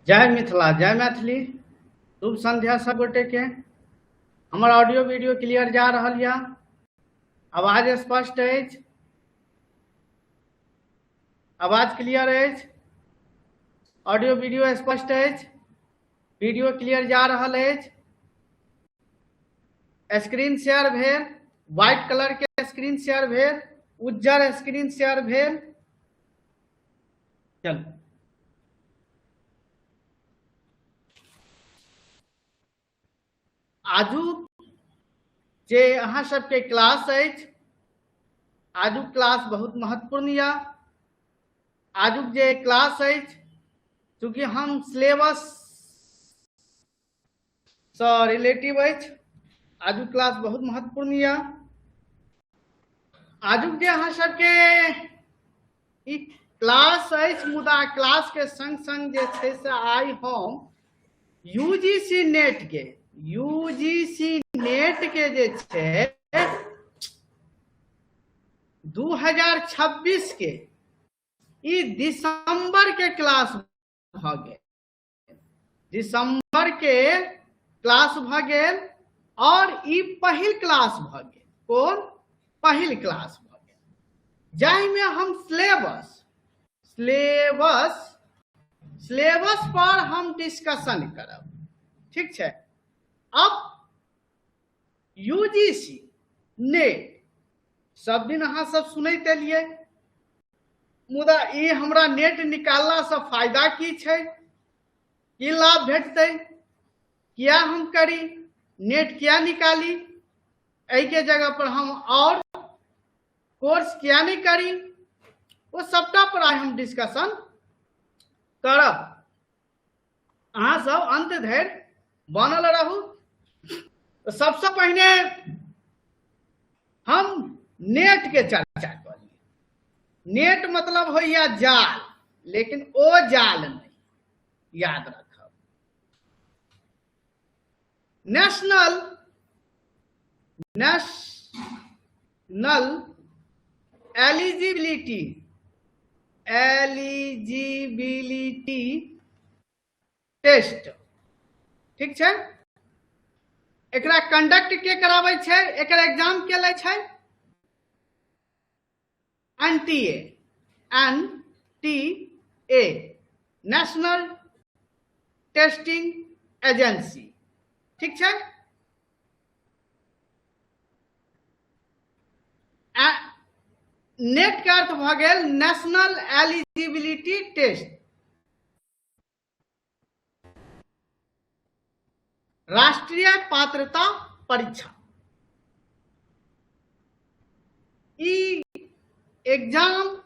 जय मिथिला, जय मैथिली। शुभ संध्या सब गोटे के। हमर ऑडियो वीडियो क्लियर जा रहल या? आवाज स्पष्ट अछि? आवाज क्लियर अछि? ऑडियो वीडियो स्पष्ट अछि? वीडियो क्लियर जा रहल अछि? स्क्रीन शेयर भेल? व्हाइट कलर के स्क्रीन शेयर भेल? उज्जर स्क्रीन शेयर भेल? चल, आजू जे अहाँ सबके क्लास अछि, आजुक क्लास बहुत महत्वपूर्ण यऽ। आजुक जे क्लास अछि, चूँकि हम सिलेबस सँ रिलेटिव अछि, आजुक क्लास बहुत महत्वपूर्ण यऽ। आजुक जे अहाँ सबके ई क्लास अछि, मुदा क्लास के संग संग जे छै से आइ हम यूजीसी नेट के, यूजीसी नेट के जे छै 2026 के ई दिसंबर के क्लास भऽ गेल, दिसंबर के क्लास भऽ गेल और ई पहिल क्लास भऽ गेल। कोन पहिल क्लास भऽ गेल? जाहिमे हम सिलेबस सिलेबस सिलेबस पर हम डिस्कशन करब। ठीक छै। अब यूजीसी नेट सब दिन अहाँ सब सुनैत एलियै, मुदा ई हमरा नेट निकालला से फायदा की छै, की लाभ भेटतै, किया हम करी नेट, किया निकाली, एहिके जगह पर हम और कोर्स किया नहीं करी, वो सबटा पर आइ हम डिस्कशन करब। अहाँ सब अंत धरि बनल रहू। सबसे पहिने हम नेट के चर्चा करी। नेट मतलब होइया जाल, लेकिन ओ जाल नहीं, याद रखब। National national eligibility eligibility test, ठीक छै। एकरा कंडक्ट के कराबै छै, एकर एग्जाम के लै छै? NTA, NTA, national testing agency, ठीक छै। नेट के अर्थ भऽ गेल नेशनल एलिजिबिलिटी टेस्ट, राष्ट्रीय पात्रता परीक्षा। ई एग्जाम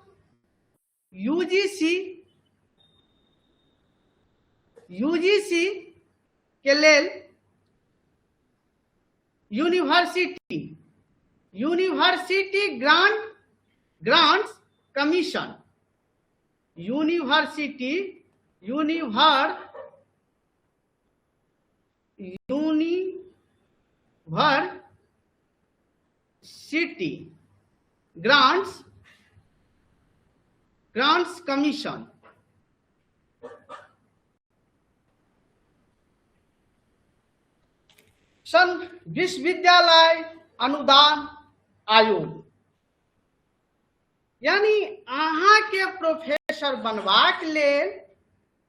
यूजीसी यूजीसी के लेल university university grant grants commission, university univer university grants grants commission सन विश्वविद्यालय अनुदान आयोग, यानी अहाँ के प्रोफेसर बनबाक लेल,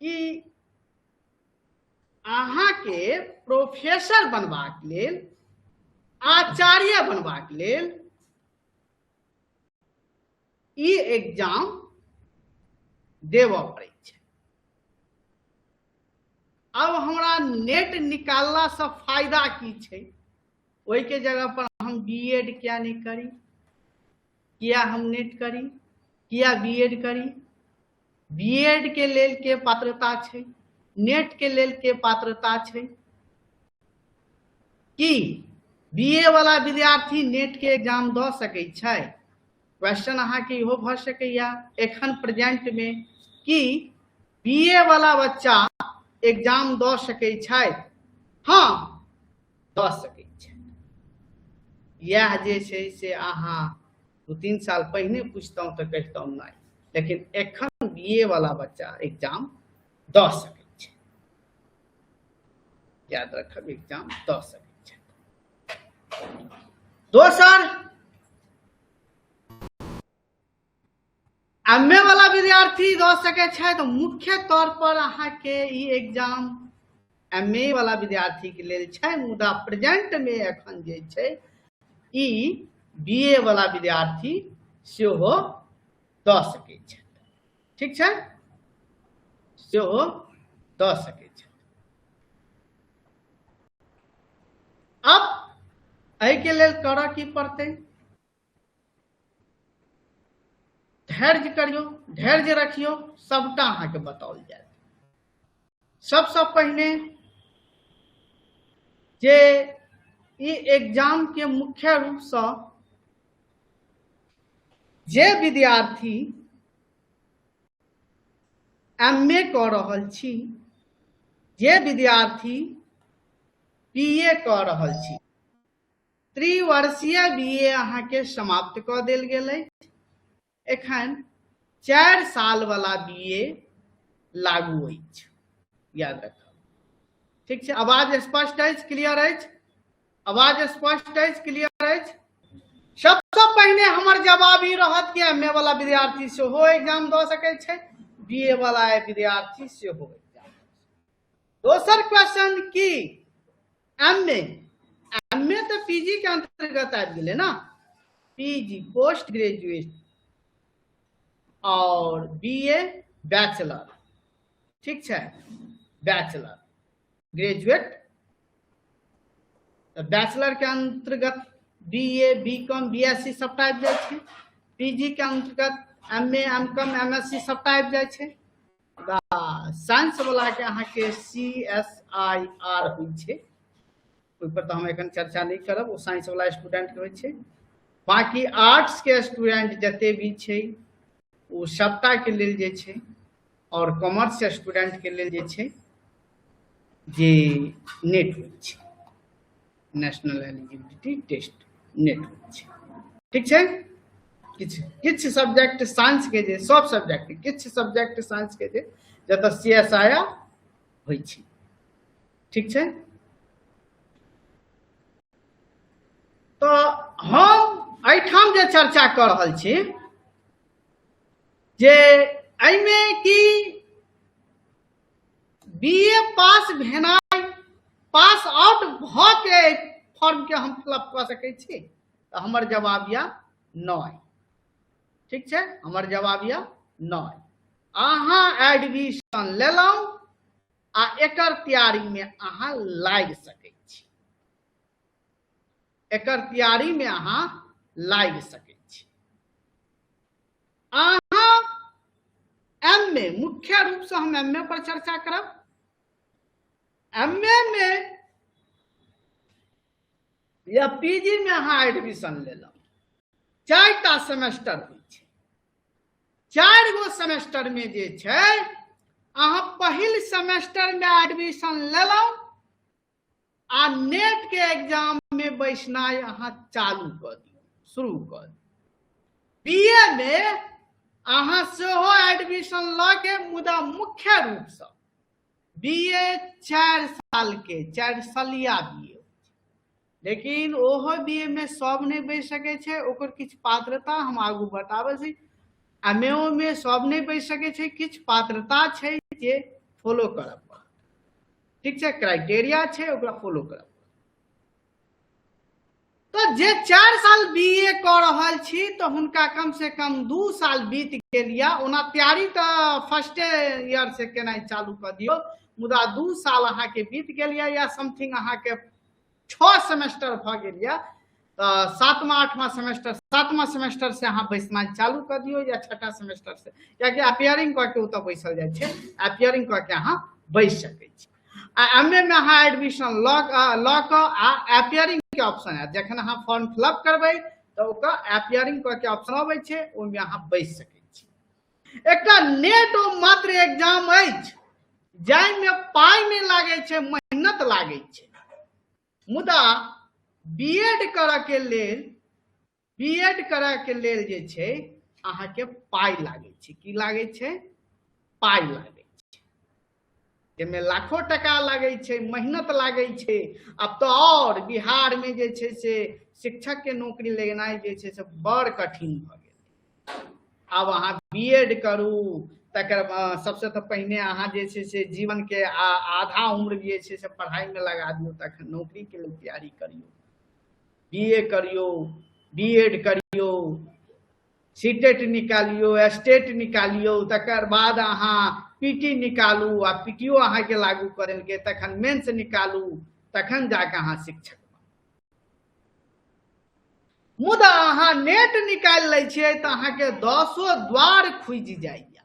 ई अहाँ के प्रोफेसर बनबाक लेल, आचार्य बनबाक लेल ई एग्जाम देबऽ पड़ै छै। अब हमरा नेट निकालला से फायदा की छै? ओहि के जगह पर हम बी एड किया नहीं करी, किया हम नेट करी, किया बी एड करी? बी एड के लेल के पात्रता छै, नेट के लेल के पात्रता छै? की बी ए वाला विद्यार्थी नेट के एग्जाम दऽ सकै छै? क्वेश्चन अहाँके इहो भऽ सकैया एखन प्रेजेंट में कि बी ए वाला बच्चा एग्जाम दऽ सकै छै? हाँ, दऽ सकै छै। इएह जे छै से अहाँ 2-3 साल पहिने पुछतहुँ तऽ कहितहुँ नहि, लेकिन एखन बी ए वाला बच्चा एग्जाम दऽ सकै छै। याद रखब, एग्जाम दऽ सकै छथि। दोसर, एम ए वाला विद्यार्थी दऽ सकै छथि। मुख्य तौर पर अहाँके ई एग्जाम एम ए वाला विद्यार्थी के लेल छै, मुदा प्रेजेंट में एखन जे छै ई बी ए वाला विद्यार्थी सेहो दऽ सकै छथि। ठीक छै, सेहो दऽ सकै छथि। अब एहिके लेल करऽ की पड़तै? धैर्य करियौ, धैर्य रखियौ, सबटा अहाँके बताओल जायत। सबसँ पहिने जे ई एग्जाम के मुख्य रूपसँ जे विद्यार्थी एम ए कऽ रहल छी, जे विद्यार्थी बी ए कऽ रहल छी, त्रिवर्षीय बी ए अहाँके समाप्त कऽ देल गेल अछि। एखन 4 साल वाला बी ए लागू अछि, याद रखब। ठीक छै, आवाज स्पष्ट अछि, क्लियर अछि? आवाज स्पष्ट अछि, क्लियर अछि? सबसँ पहिने हमर जवाब ई रहत कि एम ए वाला विद्यार्थी सेहो एग्जाम दऽ सकै छै, बी ए वाला विद्यार्थी सेहो एग्जाम। दोसर क्वेश्चन की एम ए, एम ए तऽ पी जी के अंतर्गत आबि गेलै ना, पी जी पोस्ट ग्रेजुएट और बी ए बैचलर। ठीक छै, बैचलर ग्रेजुएट, तऽ बैचलर के अंतर्गत B A, B com, B S C सबटा आबि जाइ छै। पी जी के अंतर्गत M A, M com, M S C सबटा आबि जाइ छै। साइंस वाला के अहाँके सी एस I R होइ छै, ओहि पर तऽ हम एखन चर्चा नहि करब, ओ साइंस वाला स्टूडेंट के होइ छै। बाकी आर्ट्स के स्टूडेंट जते भी छै ओ सबटा के लेल जे छै, और कॉमर्स के स्टूडेंट के लेल जे छै जे नेट होइ छै, नेशनल एलिजिबिलिटी टेस्ट नेट होइ छै। ठीक छै, किछु किछु सब्जेक्ट साइंस के जे, सब सब्जेक्ट किछु सब्जेक्ट साइंस के जे जतऽ सी एस I R होइ छै। ठीक छै, तऽ हम एहिठाम जे चर्चा कऽ रहल छी जे एहिमे की बी ए पास भेनाइ, पास आउट भऽ के फॉर्म के हम फिलअप कऽ सकै छी? तऽ हमर जवाब यऽ नहि। ठीक छै, हमर जवाब यऽ नहि। अहाँ एडमिशन लेलहुँ आ एकर तैयारी में अहाँ लागि सकै छी, एकर तैयारी में अहाँ लागि सकै छी। अहाँ एम ए, मुख्य रूप से हम एम ए पर चर्चा करब। एम ए में या पी जी में अहाँ एडमिशन लेलहुँ, 4टा सेमेस्टर होइ छै। 4 गो सेमेस्टर में जे छै अहाँ पहिल सेमेस्टर में एडमिशन लेलहुँ आ नेट के एग्जाम में बैसनाइ अहाँ चालू कऽ दियौ, शुरू कऽ दियौ। बी ए में अहाँ सेहो एडमिशन लऽ के, मुदा मुख्य रूपसँ बी ए 4 साल के, 4 सालिया बी ए, लेकिन ओहो बी ए में सब नहि बैस सकै छै, ओकर किछु पात्रता हम आगू बताबै छी। एम ए ओ में सब नहि बैस सकै छै, किछु पात्रता छै जे फॉलो करऽ पड़त। ठीक छै, क्राइटेरिया छै, ओकरा फॉलो करऽ पड़त। तऽ जे 4 साल बी ए कऽ रहल छी तऽ हुनका कम से कम 2 साल बीत गेल यऽ। ओना तैयारी तऽ फर्स्टे ईयर से केनाइ चालू कऽ दियौ, मुदा 2 साल अहाँके बीत गेल यऽ या समथिंग अहाँके 6 सेमेस्टर भऽ गेल यऽ, तऽ सातमा आठमा सेमेस्टर, सातमा सेमेस्टर से अहाँ बैसनाइ चालू कऽ दियौ या छठा सेमेस्टर से, कियाकि अपियरिंग कऽ के ओतऽ बैसल जाइ छै, अपियरिंग कऽ के अहाँ बैस सकै छी। आ एम ए में अहाँ एडमिशन लऽ कऽ आ अपियरिंग के ऑप्शन आयत, जखन अहाँ फॉर्म फिलअप करबै तऽ ओकर अपियरिंग कऽ के ऑप्शन अबै छै, ओहिमे अहाँ बैस सकै छी। एकटा नेट ओ मात्र एग्जाम अछि जाहिमे पाइ नहि लागै छै, मेहनत लागै छै। मुदा बी एड करऽ के लेल, बी एड करऽ के लेल जे छै अहाँके पाइ लागै छै। की लागै छै? पाइ लागै छै। जाहिमे लाखो टका लागै छै, मेहनत लागै छै। आब तऽ आओर बिहारमे जे छै से शिक्षकके नौकरी लेनाइ जे छै से बड़ कठिन भऽ गेल। आब अहाँ बी एड करू, तकर सबसे तऽ पहिने अहाँ जे छै से जीवनके आधा उम्र जे छै से पढ़ाइमे लगा दियौ, तखन नौकरीके लेल तैयारी करियौ, बी ए करियौ, बी एड करियौ, सीटेट निकालियौ, स्टेट निकालियौ, तकर बाद अहाँ पी टी निकालू, आ पी टी ओ अहाँके लागू कऽ देलकै, तखन मेन्स निकालू, तखन जाकऽ अहाँ शिक्षक बनू। मुदा अहाँ नेट निकालि लै छियै तऽ अहाँके दसो द्वार खुजि जाइया,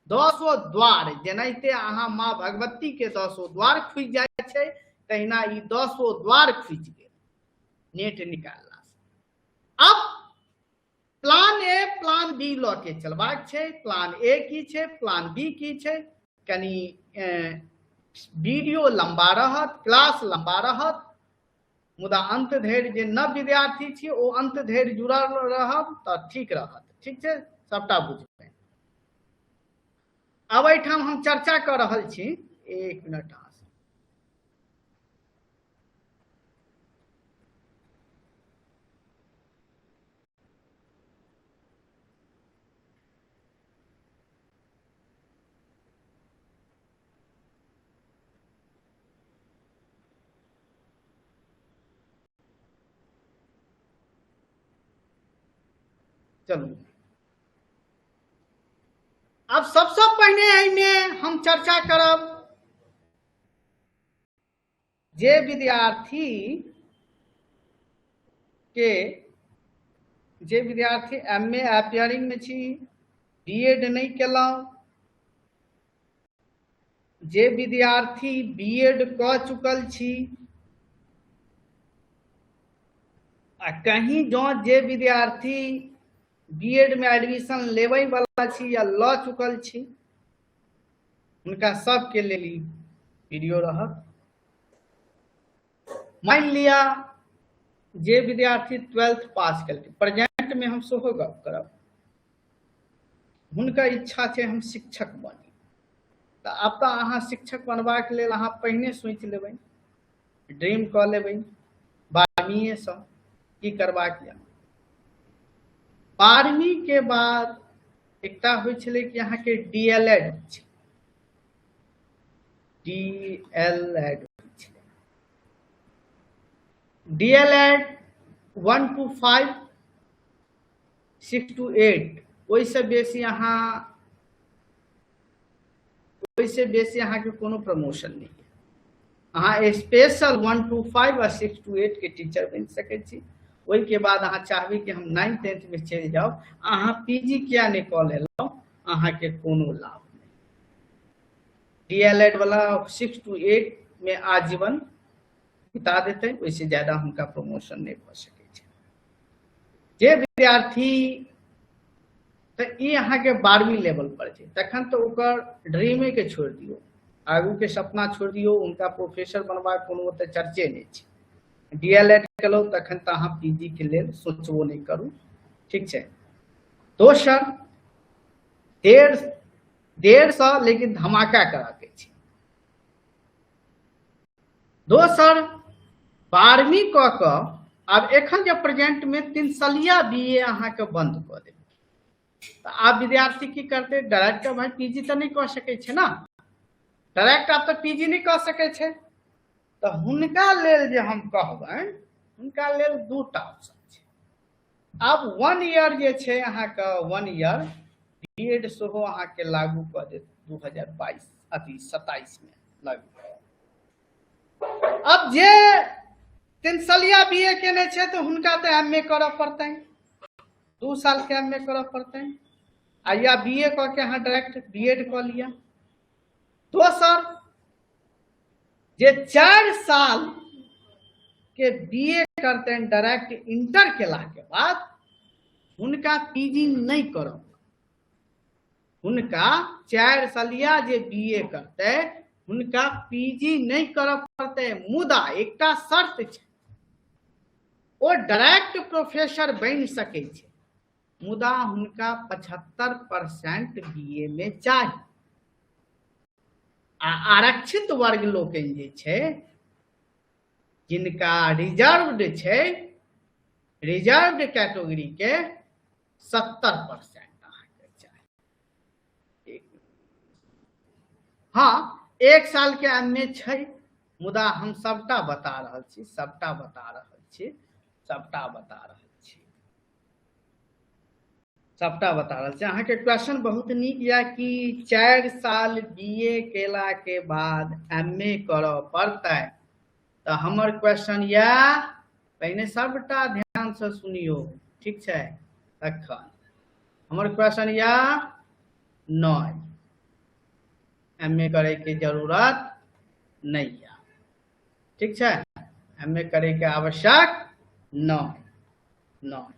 दसो द्वार। जेनाहिते अहाँ माँ भगवती के दसो द्वार खुजि जाइ छै, तहिना ई दसो द्वार खुजि गेल नेट निकालला से। अब प्लान ए प्लान बी लऽ के चलबाक छै। प्लान ए की छै, प्लान बी की छै, कनि वीडियो लंबा रहत, क्लास लंबा रहत, मुदा अंत धरि जे नव विद्यार्थी छी ओ अंत धरि जुड़ल रहब तऽ ठीक रहत। ठीक छै, सबटा बुझबै। अब एहिठाम हम चर्चा कऽ रहल छी, एक मिनट अहाँ सब। चलू, आब सबसँ पहिने एहिमे हम चर्चा करब जे विद्यार्थी के, जे विद्यार्थी एम ए अपियरिंग में छी, बी एड नहीं केलहुँ, जे विद्यार्थी बी एड कऽ चुकल छी, आ कहीं जँ जे विद्यार्थी बी एड में एडमिशन लेबै वाला छी या लऽ चुकल छी, हुनका सबके लेल ई वीडियो रहत। मानि लिअ जे विद्यार्थी 12th पास केलकै, प्रेजेंट में हम सेहो गप करब, हुनका इच्छा छै हम शिक्षक बनी, तऽ आब तऽ अहाँ शिक्षक बनबाक लेल अहाँ पहिने सोचि लेबै, ड्रीम कऽ लेबै बारहवींएसँ की करबाक यऽ। बारहवीं के बाद एकटा होइ छलै कि अहाँके डी एल एड होइ छलै, डी एल एड होइ छलै, D L Ed 1 to 5, 6 to 8, ओहिसँ बेसी अहाँ, ओहिसँ बेसी अहाँके कोनो प्रमोशन नहि। अहाँ स्पेशल 1 टू 5 आ 6 टू 8 के टीचर बनि सकै छी। ओहिके बाद अहाँ चाहबै कि हम 9 10 में चलि जाउ, अहाँ पी जी किया नहि कऽ लेलहुँ, अहाँके कोनो लाभ नहि। डी एल एड वाला 6 टू 8 में आजीवन बिता देतै, ओहिसँ ज्यादा हुनका प्रमोशन नहि भऽ सकै छै। जे विद्यार्थी तऽ ई अहाँके 12वीं लेवल पर छै, तखन तऽ ओकर ड्रीमे के छोड़ि दियौ, आगू के सपना छोड़ि दियौ, हुनका प्रोफेसर बनबाक कोनो ओतऽ चर्चे नहि छै। डी एल एड केलहुँ तखन तऽ अहाँ पी जी के लेल सोचबो नहि करू, ठीक छै। दोसर डेढ़ सए लेकिन धमाका करऽ के छै। दोसर 12वीं कऽ कऽ आब एखन जे प्रेजेंट में 3 सालिया बी ए अहाँके बंद कऽ देब, तऽ आब विद्यार्थी की करतै, डायरेक्ट भाई पी जी तऽ नहि कऽ सकै छै ने, डायरेक्ट आब तऽ पी जी नहि कऽ सकै छै, तऽ हुनका लेल जे हम कहबनि, हुनका लेल दूटा ऑप्शन छै। आब 1 ईयर जे छै अहाँके, 1 ईयर बी एड सेहो अहाँके लागू कऽ देत 2022 अथी 27 में लागू। अब जे 3 सालिया बी ए केने छै तऽ हुनका तऽ एम ए करऽ पड़तनि, 2 साल के एम ए करऽ पड़तनि, आ या बी ए कऽ के अहाँ डायरेक्ट बी एड कऽ लिअ। दोसर जे 4 साल के बी ए करतनि डायरेक्ट इंटर केला के बाद, हुनका पी जी नहि करऽ पड़तनि। हुनका 4 सालिया जे बी ए करतै हुनका पी जी नहि करऽ पड़तै, मुदा एकटा शर्त छै, ओ डायरेक्ट प्रोफेसर बनि सकै छै, मुदा हुनका 75% बी ए में चाही। आ आरक्षित वर्ग लोकनि जे छै, जिनका रिजर्व्ड छै, रिजर्व्ड कैटेगरी के 70% अहाँके चाही। हँ, 1 साल के एम ए छै, मुदा हम सबटा बता रहल छी, सबटा बता रहल छी, सबटा बता रहल छी, सबटा बता रहल छी। अहाँके क्वेश्चन बहुत नीक यऽ कि 4 साल बी ए केला के बाद एम ए करऽ पड़तै। तऽ हमर क्वेश्चन यऽ, पहिने सबटा ध्यान से सुनियौ, ठीक छै? तखन हमर क्वेश्चन यऽ नहि, एम ए करे के जरूरत नहीं है, ठीक छै? एम ए करे के आवश्यक नहीं, नहीं।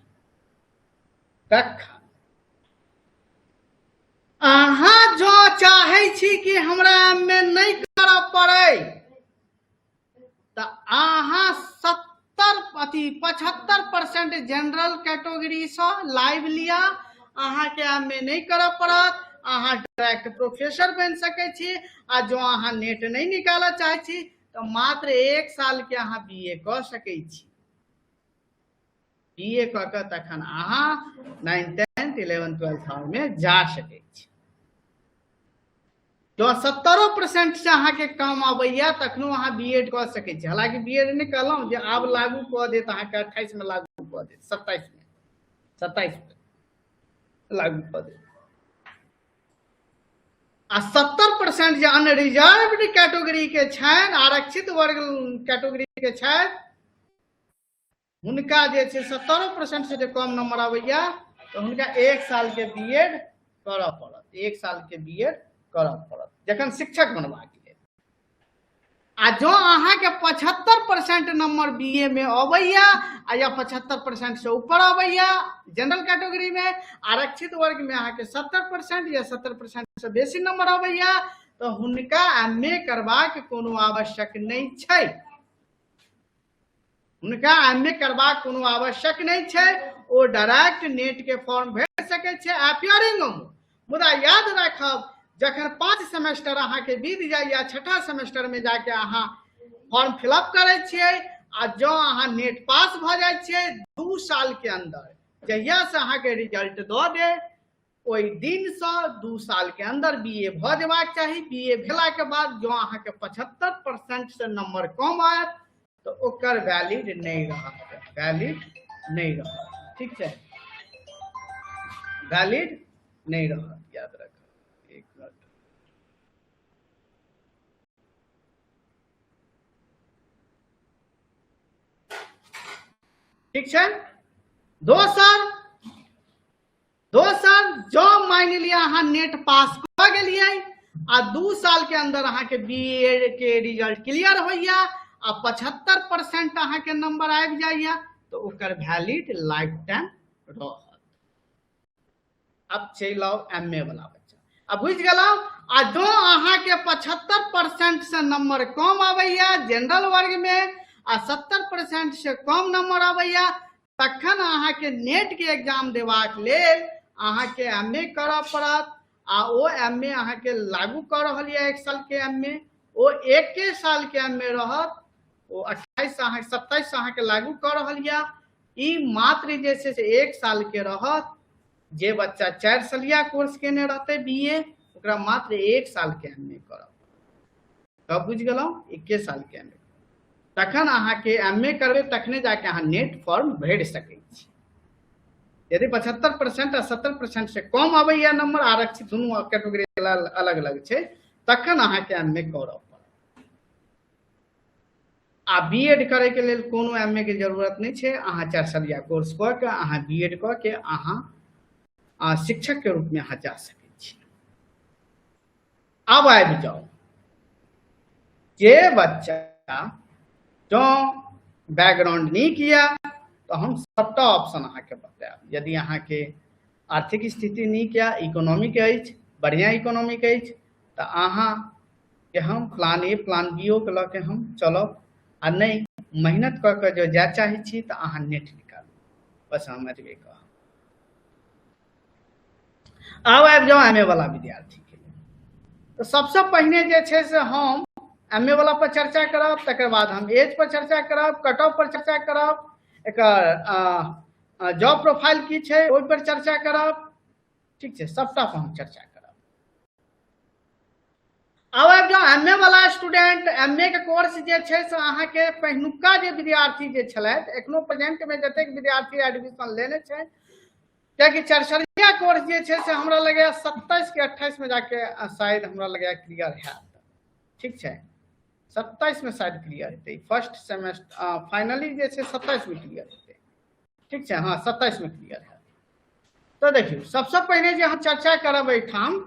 तखन अहाँ जो चाहे छी कि हमरा एम ए नहीं करऽ पड़े, तऽ अहाँ 75% जनरल कैटेगरी से लाइव लिया, अहाँके एम ए नहीं करऽ पड़त, अहाँ डायरेक्ट प्रोफेसर बनि सकै छी। आ जो अहाँ नेट नहीं निकालऽ चाहै छी तऽ मात्र 1 साल के अहाँ बी ए कऽ सकै छी। बी ए कऽ के तखन अहाँ 9 10 11 12 में जा सकै छी। जँ 70% से अहाँके कम अबैया तखनो अहाँ बी एड कऽ सकै छी। हालांकि बी एड नहि कहलहुँ जे आब लागू कऽ देत अहाँके, 28 में लागू कऽ देत, 27 में लागू कऽ देत। आ 70% जे अनरिजर्व्ड कैटेगरी के छनि, आरक्षित वर्ग कैटेगरी के छथि, हुनका जे छै 70% से जे कम नंबर अबैया तऽ हुनका 1 साल के बी एड करऽ पड़त, 1 साल के बी एड करऽ पड़त जखन शिक्षक बनबाक लेल। आ जँ अहाँके 75% नंबर बी ए में अबैया आ या 75% से ऊपर अबैया जनरल कैटेगरी में, आरक्षित वर्ग में अहाँके 70% या 70% से बेसी नंबर अबैया तऽ हुनका एम ए करबाक कोनो आवश्यक नहि छै, हुनका एम ए करबाक कोनो आवश्यक नहि छै, ओ डायरेक्ट नेट के फॉर्म भरि सकै छै अपियरिंग में। मुदा याद राखब, जखन 5 सेमेस्टर अहाँके बीत जाइए, 6ठा सेमेस्टर में जाके अहाँ फॉर्म फिलअप करै छियै आ जँ अहाँ नेट पास भऽ जाइ छियै 2 साल के अंदर, जहिया से अहाँके रिजल्ट दऽ दे ओहि दिनसँ 2 साल के अंदर बी ए भऽ जेबाक चाही। बी ए भेला के बाद जँ अहाँके 75% से नंबर कम आयत तऽ ओकर वैलिड नहि रहत, वैलिड नहि रहत, ठीक छै, वैलिड नहि रहत, याद रखब। 1 मिनट, ठीक छै। दोसर, जँ मानि लिअ अहाँ नेट पास कऽ गेलियै आ 2 साल के अंदर अहाँके बी एड के रिजल्ट क्लियर होइया आ 75% अहाँके नंबर आबि जाइया तऽ ओकर वैलिड लाइफ टाइम रहत। अब चलि आउ एम ए वाला बच्चा, आ बुझि गेलहुँ। आ जँ अहाँके 75% से नंबर कम अबैया जनरल वर्ग में आ 70% से कम नंबर अबैया, तखन अहाँके नेट के एग्जाम देबाक लेल अहाँके एम ए करऽ पड़त आ ओ एम ए अहाँके लागू कऽ रहल यऽ 1 साल के एम ए, ओ 1 साल के एम ए रहत, ओ 28 अहाँ 27 अहाँके लागू कऽ रहल यऽ। ई मात्र जे छै से 1 साल के रहत। जे बच्चा 4 सालिया कोर्स केने रहतै बी ए, ओकरा मात्र 1 साल के एम ए करऽ पड़त। तब बुझि गेलहुँ, 1 साल के एम ए। तखन अहाँके एम ए करबै तखने जाके अहाँ नेट फॉर्म भरि सकै छी। यदि 75% आ 70% से कम अबैया नंबर, आरक्षित दुनू कैटेगरी अलग अलग छै, तखन अहाँके एम ए करऽ पड़त। आ बी एड करैके के लेल कोनो एम ए के जरूरत नहि छै। अहाँ 4 सालिया कोर्स कऽ के अहाँ बी एड कऽ के अहाँ शिक्षक के रूप में अहाँ जा सकै छी। आब आबि जाउ जे बच्चा जँ बैकग्राउंड नीक यऽ तऽ हम सबटा ऑप्शन अहाँके बतायब। यदि अहाँके आर्थिक स्थिति नीक यऽ, इकोनॉमिक अछि, बढ़िआँ इकोनॉमिक अछि, तऽ अहाँ के हम प्लान ए प्लान बी ओ के लऽ के हम चलब, आ नहि मेहनत कऽ के जँ जाय चाहै छी तऽ अहाँ नेट निकालू। बस हम एतबे कहब। आब आबि जाउ एम ए वाला विद्यार्थी के लेल। तऽ सबसँ पहिने जे छै से हम एम ए वाला पर चर्चा करब, तकर बाद हम एज पर चर्चा करब, कट ऑफ पर चर्चा करब, एकर जॉब प्रोफाइल की छै ओहि पर चर्चा करब। ठीक छै, सबटा पर हम चर्चा करब। आब आबि जाउ एम ए वाला स्टूडेंट। एम ए के कोर्स जे छै से अहाँके पहिनुका जे विद्यार्थी जे छलथि, एखनो प्रेजेंट में जतेक विद्यार्थी एडमिशन लेने छै, कियाकि चरचरिया कोर्स जे छै से हमरा लगैया 27 के 28 में जाके शायद हमरा लगैया क्लियर हैत। ठीक छै, 27 में शायद क्लियर हेतै, फर्स्ट सेमेस्टर फाइनली जे छै 27 में क्लियर हेतै। ठीक छै, हाँ 27 में क्लियर हैत। तो देखियौ, सबसे पहिने जे हम चर्चा करब एहिठाम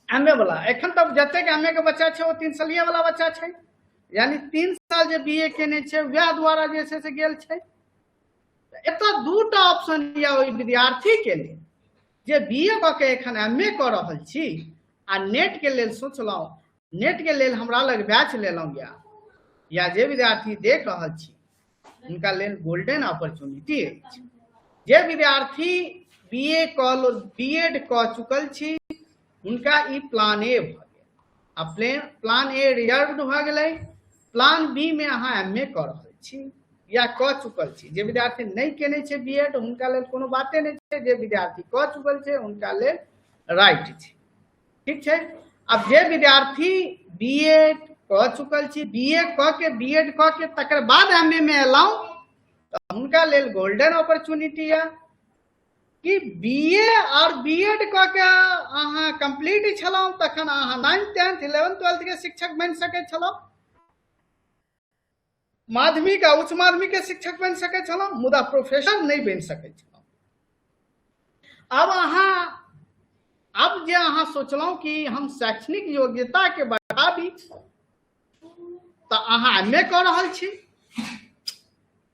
एम ए वाला, एखन तक जतेक एम ए के बच्चा छै ओ 3 सालिया वाला बच्चा छै, यानी 3 साल जे बी ए केने छै वएह द्वारा जे छै से गेल छै। एतऽ दूटा ऑप्शन यऽ ओहि विद्यार्थी के लेल जे बी ए कऽ के एखन एम ए कऽ रहल छी आ नेट के लेल सोचलहुँ, नेट के लेल हमरा लग बैच लेलहुँ या जे विद्यार्थी देख रहल छी हुनका लेल गोल्डन अपॉर्चुनिटी अछि। जे विद्यार्थी बी ए कऽ बी एड कऽ चुकल छी हुनका ई प्लान ए भऽ गेल आ प्लान ए रिजर्व भऽ गेलै। प्लान बी मे अहाँ एम ए कऽ रहल छी या कऽ चुकल छी। जे विद्यार्थी नहि केने छै बी एड हुनका लेल कोनो बाते नहि छै, जे विद्यार्थी कऽ चुकल छै हुनका लेल राइट छै। ठीक छै, आब जे विद्यार्थी बी एड कऽ चुकल छी, बी ए कऽ के बी एड कऽ के तकर बाद एम ए मे एलहुँ तऽ हुनका लेल गोल्डन अपॉर्चुनिटी यऽ कि बी ए और बी एड कऽ के अहाँ कम्प्लीट छलहुँ तखन अहाँ 9th 10th 11th 12th के शिक्षक बनि सकै छलहुँ, माध्यमिक आ उच्च माध्यमिक के शिक्षक बनि सकै छलहुँ, मुदा प्रोफेसर नहि बनि सकै छलहुँ। आब जे अहाँ सोचलहुँ कि हम शैक्षणिक योग्यता के बढ़ाबी तऽ अहाँ एम ए कऽ रहल छी।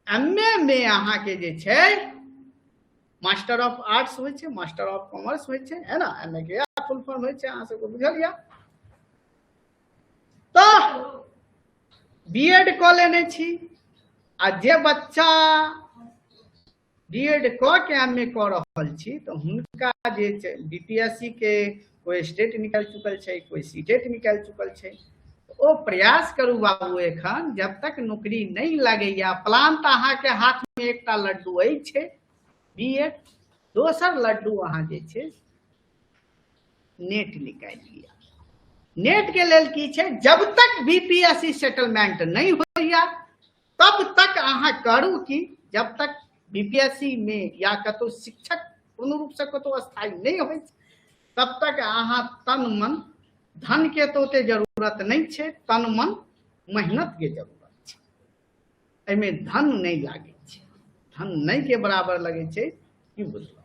एम ए मे अहाँके जे छै मास्टर ऑफ आर्ट्स होइ छै, मास्टर ऑफ कॉमर्स होइ छै, है ना? एम ए के फुल फॉर्म होइ छै, अहाँ सबके बुझल यऽ। तऽ बी एड कऽ लेने छी आ जे बच्चा बी एड कऽ के एम ए कऽ रहल छी तऽ हुनका जे छै बी पी एस सी के कोइ स्टेट निकालि चुकल छै, कोइ सी टेट निकालि चुकल छै, ओ प्रयास करू बाबू एखन जब तक नौकरी नहि लगैया। प्लान तऽ अहाँके हाथमे एकटा लड्डू अछि बी एड, दोसर लड्डू अहाँ जे छै नेट निकालि लिअ। नेट के लेल की छै, जब तक बी पी एस सी सेटलमेंट नहि होइया तब तक अहाँ करू कि जब तक बी पी एस सी में या कतौ शिक्षक पूर्ण रूप से कतौ स्थायी नहीं होइ तब तक अहाँ तन मन धन के तो ओते जरूरत नहीं छै, तन मन मेहनत के जरूरत छै। एहिमे धन नहीं लागै छै, धन नहीं के बराबर लगै छै। की बुझलहुँ?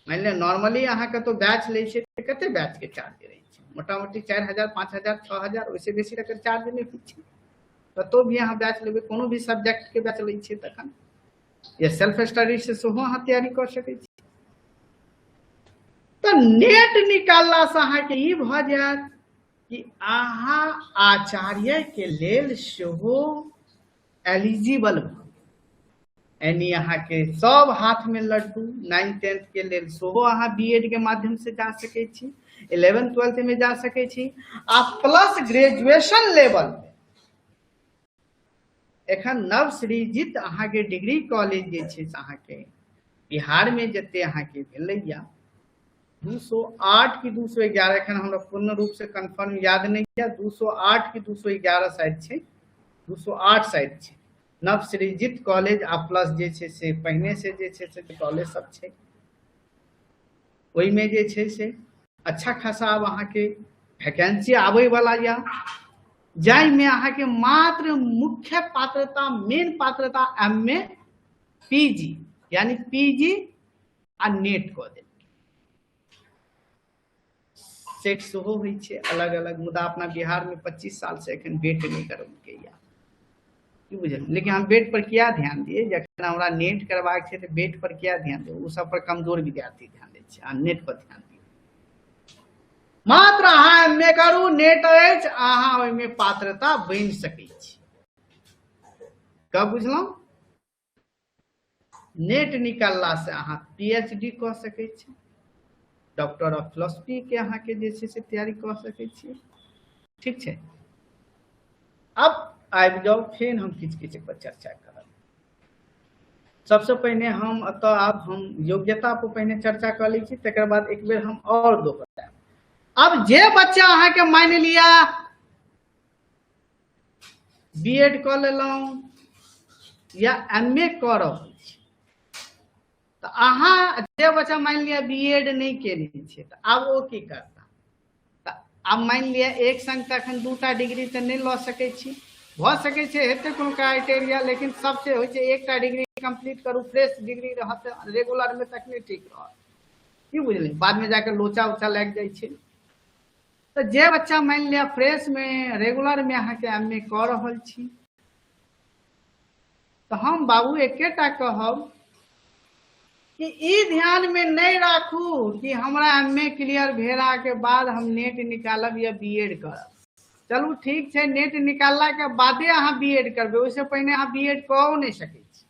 मानि लिअ नॉर्मली अहाँ कतौ बैच लै छियै तऽ कते बैच के चार्ज रहै छै? मोटा मोटी 4000 5000 6000, ओहिसँ बेसी तकर चार्ज नहि होइ छै। कतौ भी अहाँ बैच लेबै, कोनो भी सब्जेक्ट के बैच लै छियै तखन, या सेल्फ स्टडी से सेहो अहाँ तैयारी कऽ सकै छी। तऽ नेट निकाललासँ अहाँके ई भऽ जायत कि अहाँ आचार्य के लेल सेहो एलिजिबल भऽ गेल, यानी अहाँके सब हाथ में लड्डू। 9th 10th के लेल सेहो अहाँ बी एड के माध्यम से जा सकै छी, 11th 12th में जा सकै छी, आ प्लस ग्रेजुएशन लेवल में एखन नव सृजित अहाँके डिग्री कॉलेज जे छै से अहाँके बिहार में जते अहाँके भेलैया 208 की 211, एखन हमरा पूर्ण रूप से कन्फर्म याद नहीं है, 208 की 211 शायद छै, 208 शायद छै नवसृजित कॉलेज। आ प्लस जे छै से पहिने से जे छै से कॉलेज सब छै ओहिमे जे छै से अच्छा खासा आब अहाँके वैकेंसी आबै वाला या, जाहिमे अहाँके मात्र मुख्य पात्रता मेन पात्रता एम ए पी जी यानी पी जी आ नेट कऽ देल। सेट सेहो होइ छै अलग अलग, मुदा अपना बिहार में 25 साल से एखन बेट नहि करलकैया, की बुझल? लेकिन हम बेट पर किया ध्यान दिए जखन हमरा नेट करबाक छै तऽ बेट पर किया ध्यान दिए? ओ सब पर कमजोर विद्यार्थी ध्यान दै छै, आ नेट पर ध्यान दियौ। मात्र अहाँ एम ए करू, नेट अछि, अहाँ ओहिमे पात्रता बनि सकै छी। कब बुझलहुँ? नेट निकालला से अहाँ पी एच डी कऽ सकै छी, डॉक्टर ऑफ फिलोसफी के अहाँके जे छै से तैयारी कऽ सकै छी। ठीक छै, आब आबि जाउ, फेर हम किछु किछु पर चर्चा करब। सबसे पहिने हम एतऽ आब हम योग्यता पर पहिने चर्चा कऽ लै छी, तकर बाद एक बेर हम आओर दोहरायब। आब जे बच्चा अहाँके मानि लिअ बी एड कऽ लेलहुँ या एम ए कऽ रहल छी, तऽ अहाँ जे बच्चा मानि लिअ बी एड नहि केने छै, तऽ आब ओ की करता? तऽ आब मानि लिअ एक संग तऽ एखन दूटा डिग्री तऽ नहि लऽ सकै छी, भऽ सकै छै हेतै कोनो क्राइटेरिया, लेकिन सबसे होइ छै एकटा डिग्री कम्प्लीट करू, फ्रेश डिग्री रहत रेगुलरमे तखने ठीक रहत, की बुझलियै? बादमे जाके लोचा उचा लागि जाइ छै। तऽ जे बच्चा मानि लिअ फ्रेशमे रेगुलरमे अहाँके एम ए कऽ रहल छी, तऽ हम बाबू एकेटा कहब कि ई ध्यानमे नहि राखू कि हमरा एम ए क्लियर भेलाके बाद हम नेट निकालब या बी एड करब। चलू ठीक छै, नेट निकाललाके बादे अहाँ बी एड करबै, ओहिसँ पहिने अहाँ बी एड कऽ नहि सकै छी।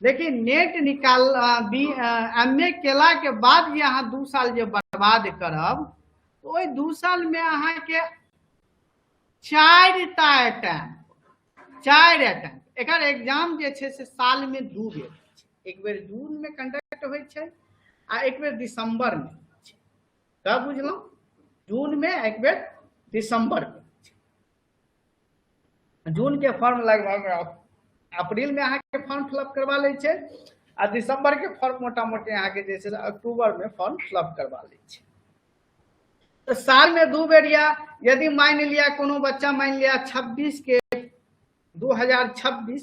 लेकिन नेट निकाल बी एम ए केलाके बाद जे अहाँ 2 साल जे बर्बाद करब, ओहि 2 सालमे अहाँके 4टा अटेम्प्ट, 4 अटेम्प्ट, एकर एग्जाम जे छै से सालमे 2 बेर होइ छै, एक बेर जूनमे कंडक्ट होइ छै आ एक बेर दिसंबरमे होइ छै। तब बुझलहुँ, जूनमे एक बेर दिसंबरमे होइ छै। जून के फॉर्म लगभग अप्रैल में अहाँके फॉर्म फिलअप करवा लै छै आ दिसंबर के फॉर्म मोटा मोटी अहाँके जे छै से अक्टूबर में फॉर्म फिलअप करवा लै छै। तऽ साल में 2 बेर, या यदि मानि लिअ कोनो बच्चा मानि लिअ 26 के 2026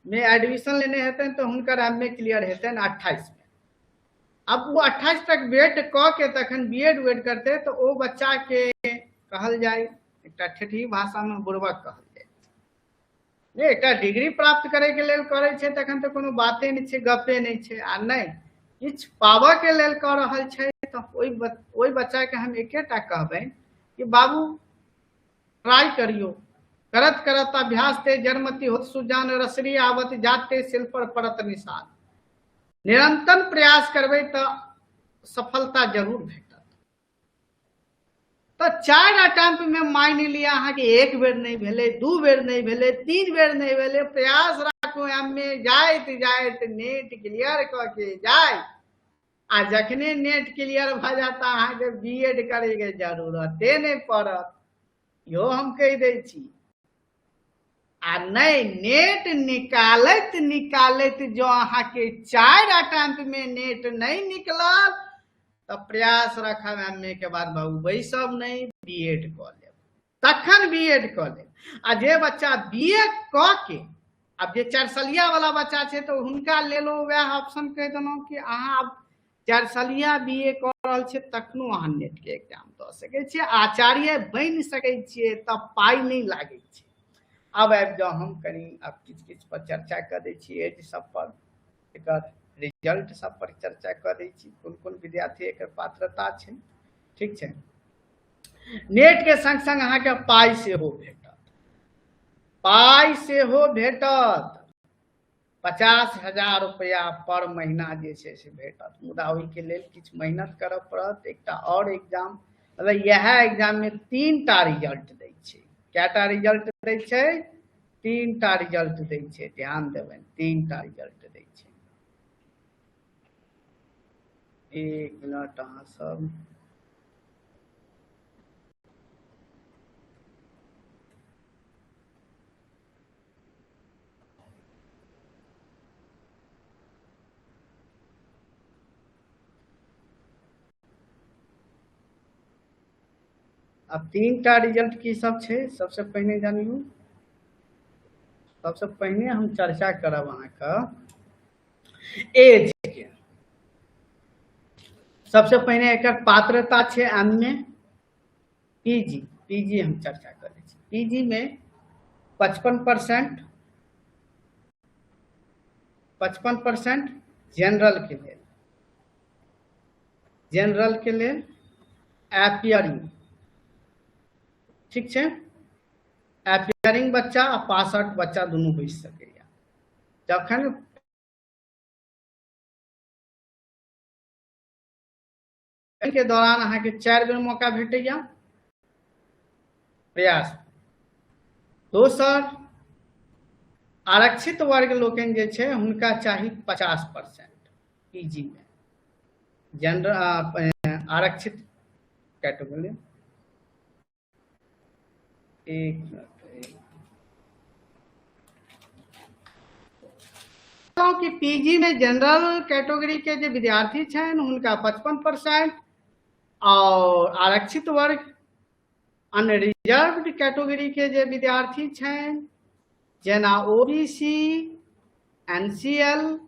में एडमिशन लेने हेतनि तऽ हुनकर एम ए क्लियर हेतनि 28 में। अब ओ 28 तक वेट कऽ के तखन बी एड वेट करतै तऽ ओ बच्चा के कहल जाय, एकटा ठेठी भाषा में बुड़बक कहल जाय। नहि, एकटा डिग्री प्राप्त करे के लेल करै छै तखन तऽ कोनो बाते नहि छै, गपे नहि छै, आ नहि किछु पाबऽ के लेल कऽ रहल छै तऽ ओहि बच्चा के हम एकेटा कहबै कि बाबू ट्राई करियो, करत करत अभ्यास ते जन्मति होत सुजान, रसरी आवत जाते सिल पर पड़त निशान। निरंतर प्रयास करबै तऽ सफलता जरूर भेटत। तऽ 4 अटेम्प्ट में मानि लिअ अहाँके 1 बेर नहि भेलै, 2 बेर नहि भेलै, 3 बेर नहि भेलै, प्रयास राखू एम ए जाइत जाइत नेट क्लियर कऽ के जाय, आ जखने नेट क्लियर भऽ जायत तऽ अहाँके बी एड करैके जरूरते नहि पड़त, इहो हम कहि दै छी। आ नहि, नेट निकालैत निकालैत जँ अहाँके 4 अटेम्प्ट में नेट नहि निकलल तऽ प्रयास रखब एम ए के बाद बाबू बैसब नहि, बी एड कऽ लेब, तखन बी एड कऽ लेब। आ जे बच्चा बी ए कऽ के, आब जे 4 सलिया वाला बच्चा छै तऽ हुनका लेल वएह ऑप्शन कहि देलहुँ कि अहाँ आब 4 सलिया बी ए कऽ रहल छियै तखनो अहाँ नेट के एग्जाम दऽ सकै छियै, आचार्य बनि सकै छियै, तब पाइ नहि लागै छै। आब आबि जाउ, हम कनि आब किछु किछु पर चर्चा कऽ दै छी, एज सब पर, एकर रिजल्ट सब पर चर्चा कऽ दै छी, कोन कोन विद्यार्थी एकर पात्रता छै। ठीक छै, नेट के संग संग अहाँके पाइ सेहो भेटत, पाइ सेहो भेटत, 50,000 रुपया पर महीना जे छै से भेटत। मुदा ओहिके लेल किछु मेहनत करऽ पड़त। एकटा आओर एग्जाम, मतलब इएह एग्जाम में 3टा रिजल्ट दै छै। कएटा रिजल्ट दै छै? 3टा रिजल्ट दै छै, ध्यान देबनि, 3टा रिजल्ट दै छै। 1 मिनट अहाँ सब, अब 3टा रिजल्ट की सब छै सबसे पहिने जानियो। सबसे पहिने हम चर्चा करब अहाँके एज के। सबसे पहिने एकर पात्रता छै एम में पीजी, पीजी हम चर्चा करै छी। पीजी में 55% जनरल के लेल, जनरल के लेल एपियरिंग, ठीक छै, एपियरिंग बच्चा आ पास आउट बच्चा दुनू बैस सकैया। जखन एहिके दौरान अहाँके 4 बेर मौका भेटैया प्रयास। दोसर, आरक्षित वर्ग लोकनि जे छै हुनका चाही 50% पीजी में, जनरल आरक्षित कैटेगरी। एक मिनट, कि पीजी में जनरल कैटेगरी के जे विद्यार्थी छनि हुनका 55% और आरक्षित वर्ग अनरिजर्व्ड कैटेगरी के जे विद्यार्थी छनि जेना ओबीसी, एनसीएल,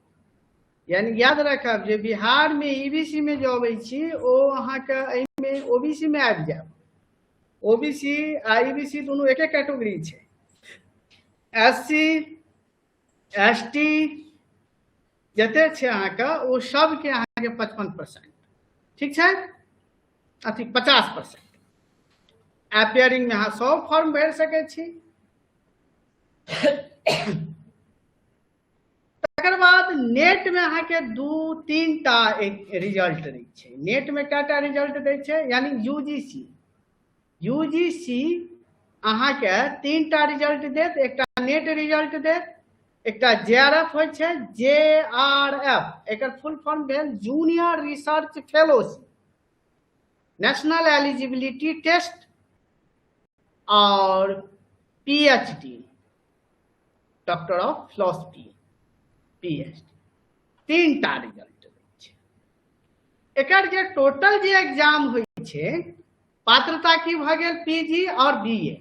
यानी याद रखब जे बिहार में ईबीसी में जो अबै छी ओ अहाँके एहिमे ओबीसी में आबि जायब। ओबीसी आ ईबीसी दुनू एके कैटेगरी छै। एससी, एसटी जते छै अहाँके ओ सबके अहाँके 55%, ठीक छै, अथी 50%। एपियरिंग में अहाँ सब फॉर्म भरि सकै छी। तकर बाद नेट में अहाँके 2-3 टा एक रिजल्ट दै छै। नेट में कएटा रिजल्ट दै छै, यानी यूजीसी, यूजीसी अहाँके 3 टा रिजल्ट देत। एकटा नेट रिजल्ट देत, एकटा जेआरएफ होइ छै, जेआरएफ एकर फुल फॉर्म भेल junior research fellowship, national eligibility test और PhD, doctor of philosophy, PhD, 3 टा रिजल्ट दै छै। एकर जे टोटल जे एग्जाम होइ छै, पात्रता की भऽ गेल पीजी और बीए,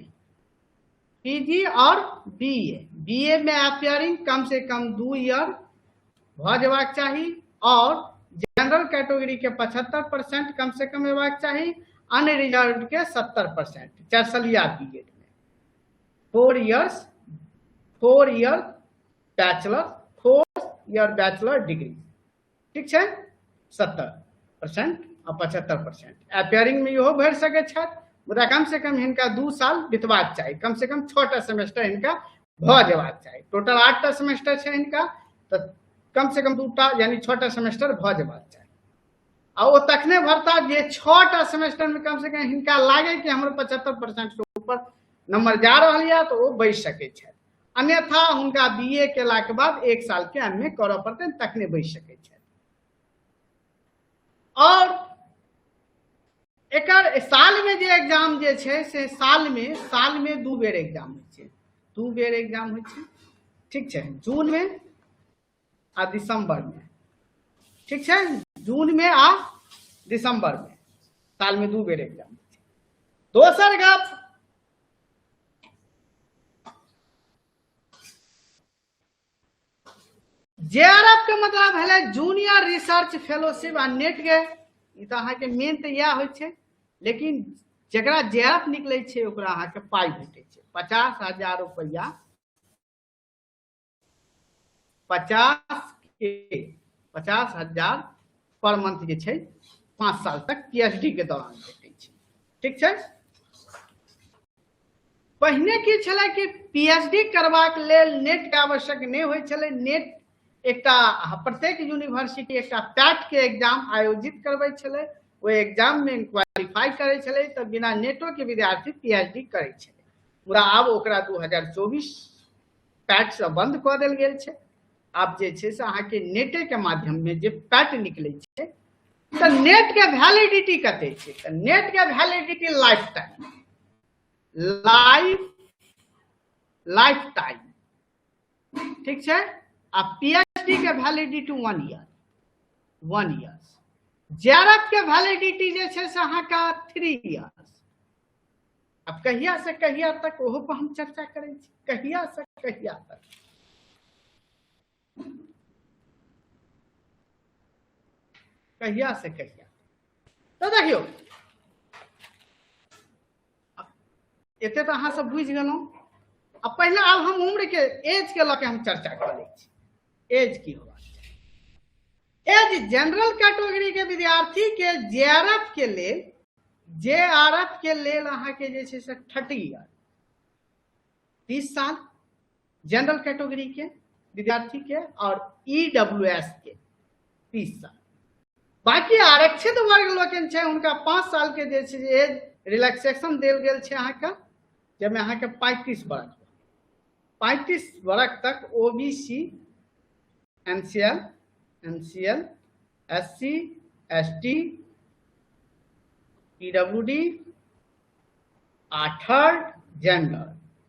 पीजी और बीए, बीए में अपियरिंग कम से कम 2 ईयर भऽ जेबाक चाही और जनरल कैटेगरी के 75% कम से कम हेबाक चाही, अनरिजर्व के 70%, 4 सालिया बीएड में 4 years, 4 year bachelor, 4 year bachelor degree, ठीक छै, 70% आ 75%। अपियरिंग में इहो भरि सकै छथि, मुदा कम से कम हिनका 2 साल बितबाक चाही, कम से कम 6टा सेमेस्टर हिनका भऽ जेबाक चाही। टोटल 8टा सेमेस्टर छै हिनका, तऽ कम से कम 2टा यानी 6टा सेमेस्टर भऽ जेबाक चाही। आ ओ तखने भरता जे 6टा सेमेस्टर में कम से कम हिनका लागे कि हमर 75% से ऊपर नंबर जा रहल यऽ तऽ ओ बैस सकै छथि, अन्यथा हुनका बी ए केलाके बाद 1 साल के एम ए करऽ पड़तनि तखने बैस सकै छथि। और एकर साल में जे एग्जाम जे छै से साल में 2 बेर एग्जाम होइ छै, 2 बेर एग्जाम होइ छै, ठीक छै, जून में आ दिसंबर में, ठीक छै, जून में आ दिसंबर में, साल में 2 बेर एग्जाम होइ छै। दोसर गप, जेआरएफ के मतलब भेलै जूनियर रिसर्च फेलोशिप आ नेट के, ई तऽ अहाँके मेन तऽ इएह होइ छै, लेकिन जकरा जेआरएफ निकलै छै ओकरा अहाँके पाइ भेटै छै 50,000 रुपैआ, 50,000 पर मंथ जे छै 5 साल तक पीएचडी के दौरान भेटै छै, ठीक छै। पहिने की छलै कि पीएचडी करबाक लेल नेट के आवश्यक नहि होइ छलै, नेट एकटा प्रत्येक यूनिवर्सिटी एकटा पैट के एग्जाम आयोजित करबै छलै, ओहि एग्जाम में क्वालिफाई करै छलै तऽ बिना नेटो के विद्यार्थी पीएचडी करै छलै। मुदा आब ओकरा 2024 पैट से बंद कऽ देल गेल छै। आब जे छै से अहाँके नेटे के माध्यम में जे पैट निकलै छै, तऽ नेट के वैलिडिटी कते छै, तऽ नेट के validity life time, life, life time, ठीक छै। आ पीएचडी के वैलिडिटी 1 ईयर, 1 ईयर। जेआरएफ के वैलिडिटी जे छै से अहाँके 3 ईयर्स। अब कहिया से कहिया तक ओहो पर हम चर्चा करै छी, कहिया से कहिया तक। कहिया से कहिया तो देखियौ, एते तऽ अहाँ सब बुझि गेलहुँ। आ पहिले आब हम उम्र के एज के लऽ के हम चर्चा कऽ लै छी, एज की होबाक चाही। एज जनरल कैटेगरी के विद्यार्थी के जेआरएफ के लेल, जेआरएफ के लेल अहाँके जे छै से 30 ईयर, 30 साल जनरल कैटेगरी के विद्यार्थी के, और ईडब्ल्यूएस के 30 साल। बाकी आरक्षित वर्ग लोकनि छै हुनका 5 साल के जे छै एज रिलैक्सेशन देल गेल छै अहाँके, जाहिमे अहाँके 35 बरख, 35 बरख तक O B C, N C L, N C L, S C, S T, P W D आ थर्ड जेंडर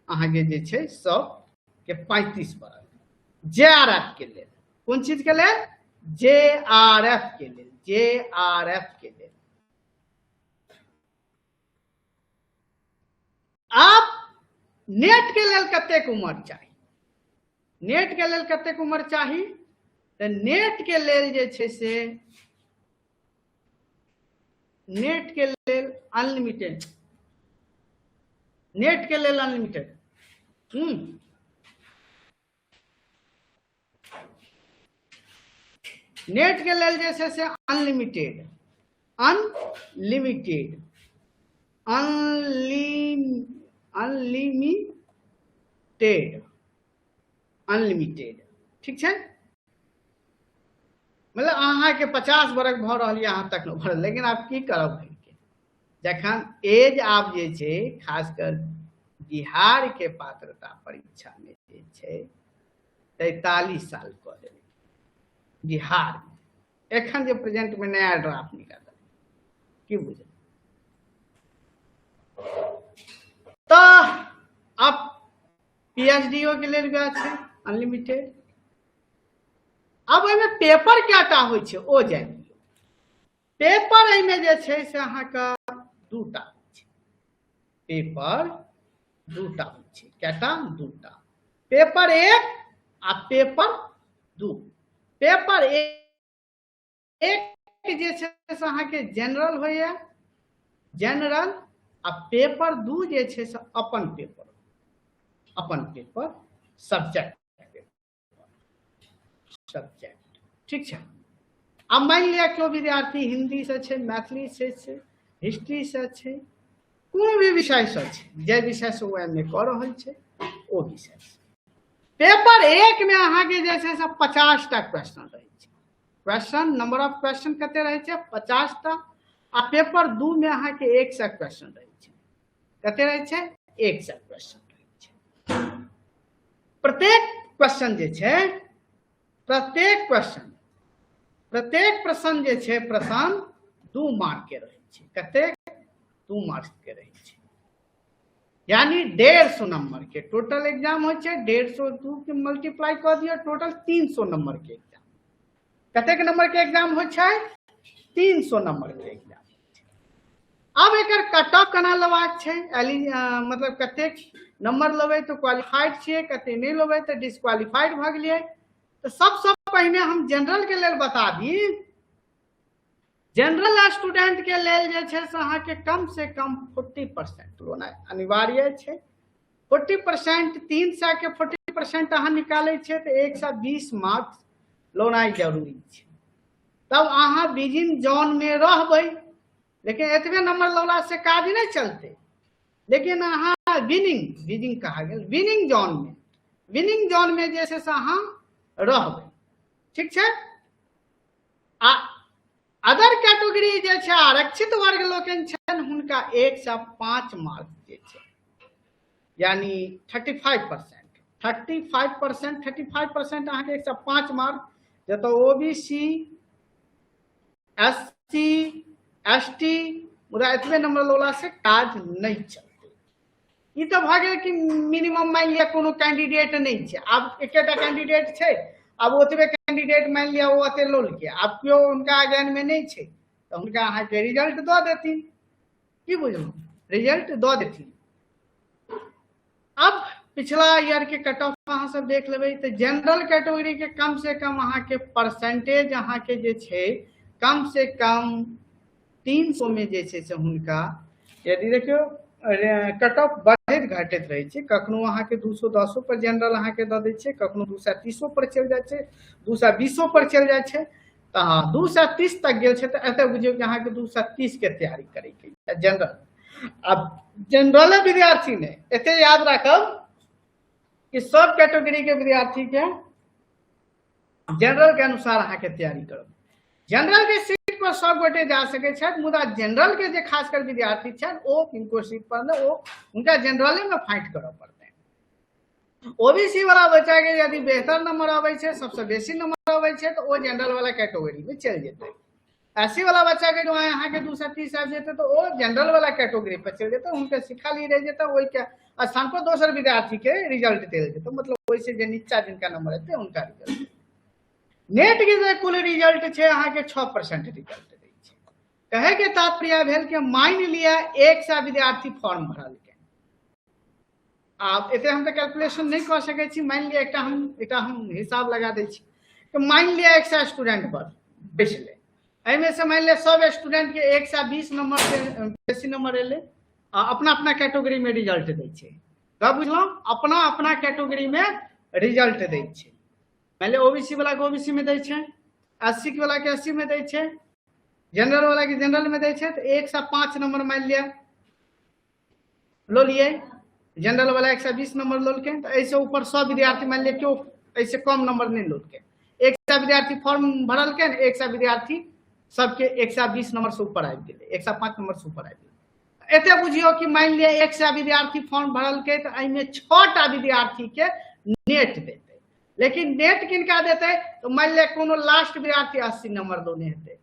अहाँके जे छै सबके 35 बरख। जे आर एफ के लेल, कोन चीज के लेल? जे आर एफ के लेल, जे आर एफ के लेल। आब नेट के लेल कतेक उम्र चाही? नेट के लेल कतेक उम्र चाही? तऽ नेट के लेल जे छै से नेट के लेल अनलिमिटेड, नेट के लेल अनलिमिटेड। नेट के लेल जे छै से अनलिमिटेड, अनलिमिटेड, अनलिमिटेड, अनलिमिटेड, ठीक छै। मतलब अहाँके 50 बरख भऽ रहल यऽ, अहाँ तक भरल, लेकिन आब की करब भरिके, जखन एज आब जे छै खास कर बिहार के पात्रता परीक्षा में जे छै 43 साल कऽ देलकै बिहार में, एखन जे प्रेजेंट में नया ड्राफ्ट निकालल, की बुझल। तऽ आब पीएचडीओ के लेल वएह छै अनलिमिटेड। आब ओहिमे पेपर कएटा होइ छै ओ जानि लियौ। पेपर एहिमे जे छै से अहाँके दूटा होइ छै, पेपर दूटा होइ छै, कएटा? दूटा। पेपर 1 आ पेपर 2। पेपर 1 जे छै से अहाँके जनरल होइया, जनरल, आ पेपर 2 जे छै से अपन पेपर, अपन पेपर सब्जेक्ट, सब्जेक्ट, ठीक छै। आब मानि लिअ केओ विद्यार्थी हिंदी से छै, मैथिली से छै, हिस्ट्री से छै, कोनो भी विषय से छै, जे विषय से ओ एम ए कऽ रहल छै ओ विषय से। पेपर 1 में अहाँके जे छै से 50 टा क्वेश्चन रहै छै, क्वेश्चन नंबर ऑफ क्वेश्चन कते रहै छै? 50 टा। आ पेपर 2 में अहाँके 100 क्वेश्चन रहै छै, कते रहै छै? 100 क्वेश्चन रहै छै। प्रत्येक क्वेश्चन जे छै, प्रत्येक क्वेश्चन, प्रत्येक प्रश्न जे छै प्रश्न 2 मार्क के रहै छै, कतेक? 2 मार्क के रहै छै, यानी 150 नंबर के टोटल एग्जाम होइ छै। 150 2 के मल्टीप्लाई कऽ दियौ, टोटल 300 नंबर के एग्जाम। कतेक नंबर के एग्जाम होइ छै? 300 नंबर के एग्जाम। आब एकर कट ऑफ केना लेबाक छै, मतलब कतेक नंबर लेबै तऽ क्वालिफाइड छियै, कते नहि लेबै तऽ डिस्क्वालिफाइड भऽ गेलियै। तऽ सबसँ पहिने हम जनरल के लेल बता दी, जनरल स्टूडेंट के लेल जे छै से अहाँके कम से कम 40% लेनाइ अनिवार्य छै। 40%, 300 के 40% अहाँ निकालै छियै तऽ 120 मार्क्स लेनाइ जरूरी छै, तब अहाँ विजिन जोन में रहबै। लेकिन एतबे नंबर लौला से काज नहि चलतै, लेकिन अहाँ विनिंग, विनिंग कहा गेल, विनिंग जोन में, विनिंग जोन में जे छै से अहाँ रहबै, ठीक छै। आ अदर कैटेगरी जे छै आरक्षित वर्ग लोकनि छनि हुनका 105 मार्क जे छै, यानी 35%, 35%, 35% अहाँके 105 मार्क, जतऽ O B C, S C, S T, मुदा एतबे नंबर लौला से काज नहि चलतै। ई तऽ भऽ गेल कि मिनिमम मानि लिअ कोनो कैंडिडेट नहि छै, आब एकेटा कैंडिडेट छै, आब ओतबे कैंडिडेट मानि लिअ ओ ओते लौलकै, आब केओ हुनका अगेन में नहि छै तऽ हुनका अहाँके रिजल्ट दऽ देथिन, की बुझलहुँ, रिजल्ट दऽ देथिन। अब पिछला ईयर के कट ऑफ अहाँ सब देख लेबै तऽ जनरल कैटेगरी के कम से कम अहाँके परसेंटेज अहाँके जे छै कम से कम 300 में जे छै से हुनका, यदि देखियौ कट ऑफ बढ़ैत घटैत रहै छै, कखनो अहाँके दू सए दसो पर जनरल अहाँके दऽ दै छै, कखनो दू सए तीसो पर चलि जाइ छै, दू सए बीसो पर चलि जाइ छै, तऽ हँ 230 तक गेल छै, तऽ एतऽ बुझियौ कि अहाँके 230 के तैयारी करैके यऽ जनरल। आब जनरले विद्यार्थी ने एते याद राखब कि सब कैटेगरी के विद्यार्थी के जनरल के अनुसार अहाँके तैयारी करब। जनरल के सीट पर सब गोटे जा सकै छथि, मुदा जनरल के जे खासकर विद्यार्थी छथि ओ किनको सीट पर नहि, ओ हुनका जनरले में फाइट करऽ पड़तनि। ओबीसी वाला बच्चा के यदि बेहतर नंबर अबै छै, सबसे बेसी नंबर अबै छै, तऽ ओ जनरल वाला कैटेगरी में चलि जेतै। एससी वाला बच्चा के जो अहाँके 230 आबि जेतै तऽ ओ जनरल वाला कैटेगरी पर चलि जेतै, हुनकर खाली रहि जेतै, ओहिके स्थान पर दोसर विद्यार्थी के रिजल्ट देल जेतै, मतलब ओहिसे जे नीचा जिनका नंबर एतै हुनका रिजल्ट। नेट के जे कुल रिजल्ट छै अहाँके 6% रिजल्ट दै छै। कहे के तात्पर्य भेल कि मानि लिअ 100 विद्यार्थी फॉर्म भरलकै, आब एते हम तऽ कैलकुलेशन नहि कऽ सकै छी, मानि लिअ एकटा हम हिसाब लगा दै छी कि मानि लिअ 100 स्टूडेंट पर बैसलै, एहिमे से मानि लिअ सब स्टूडेंट के 120 नंबर से बेसी नंबर एलै आ अपना अपना कैटेगरी में रिजल्ट दै छै। तब बुझलहुँ, अपना अपना कैटेगरी में रिजल्ट दै छै। मानि लिअ ओबीसी वाला के ओबीसी में दै छै, एससी वाला के एससी में दै छै, जनरल वाला के जनरल में दै छै। तऽ 105 नंबर मानि लिअ लऽ लियै, जनरल वाला 120 नंबर ललकै, तऽ एहिसँ ऊपर सब विद्यार्थी मानि लिअ केओ एहिसँ कम नंबर नहि ललकै, 100 विद्यार्थी फॉर्म भरलकै, 100 विद्यार्थी सबके 120 नंबर से ऊपर आबि गेलै, 105 नंबर से ऊपर आबि गेलै। एते बुझियौ कि मानि लिअ 100 विद्यार्थी फॉर्म भरलकै तऽ एहिमे 6टा विद्यार्थी के नेट देतै, लेकिन नेट किनका देतै तऽ मानि लिअ कोनो लास्ट विद्यार्थी 80 नंबर दोने हेतै,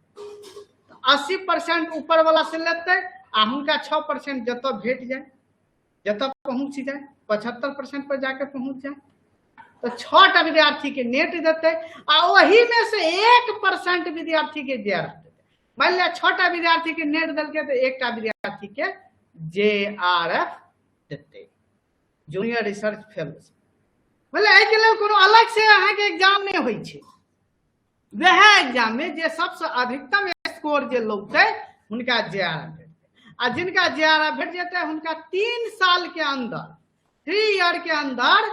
80% ऊपर वाला से लेतै आ हुनका 6% जतऽ भेट जाए, जतऽ पहुँच जाए, 75% पर जाके पहुँच जाए, तऽ 6टा विद्यार्थी के नेट देतै आ ओही में से 1% विद्यार्थी के जे आर एफ देतै। मानि लिअ 6टा विद्यार्थी के नेट देलकै तऽ 1टा विद्यार्थी के जे आर एफ देतै, जूनियर रिसर्च फेलोशिप। मतलब एहिके लेल कोनो अलग से अहाँके एग्जाम नहि होइ छै, वएह एग्जाम में जे सबसे अधिकतम स्कोर जे लौतै हुनका जे आर एफ भेटतै, आ जिनका जे आर एफ भेट जेतै हुनका 3 साल के अंदर, 3 ईयर के अंदर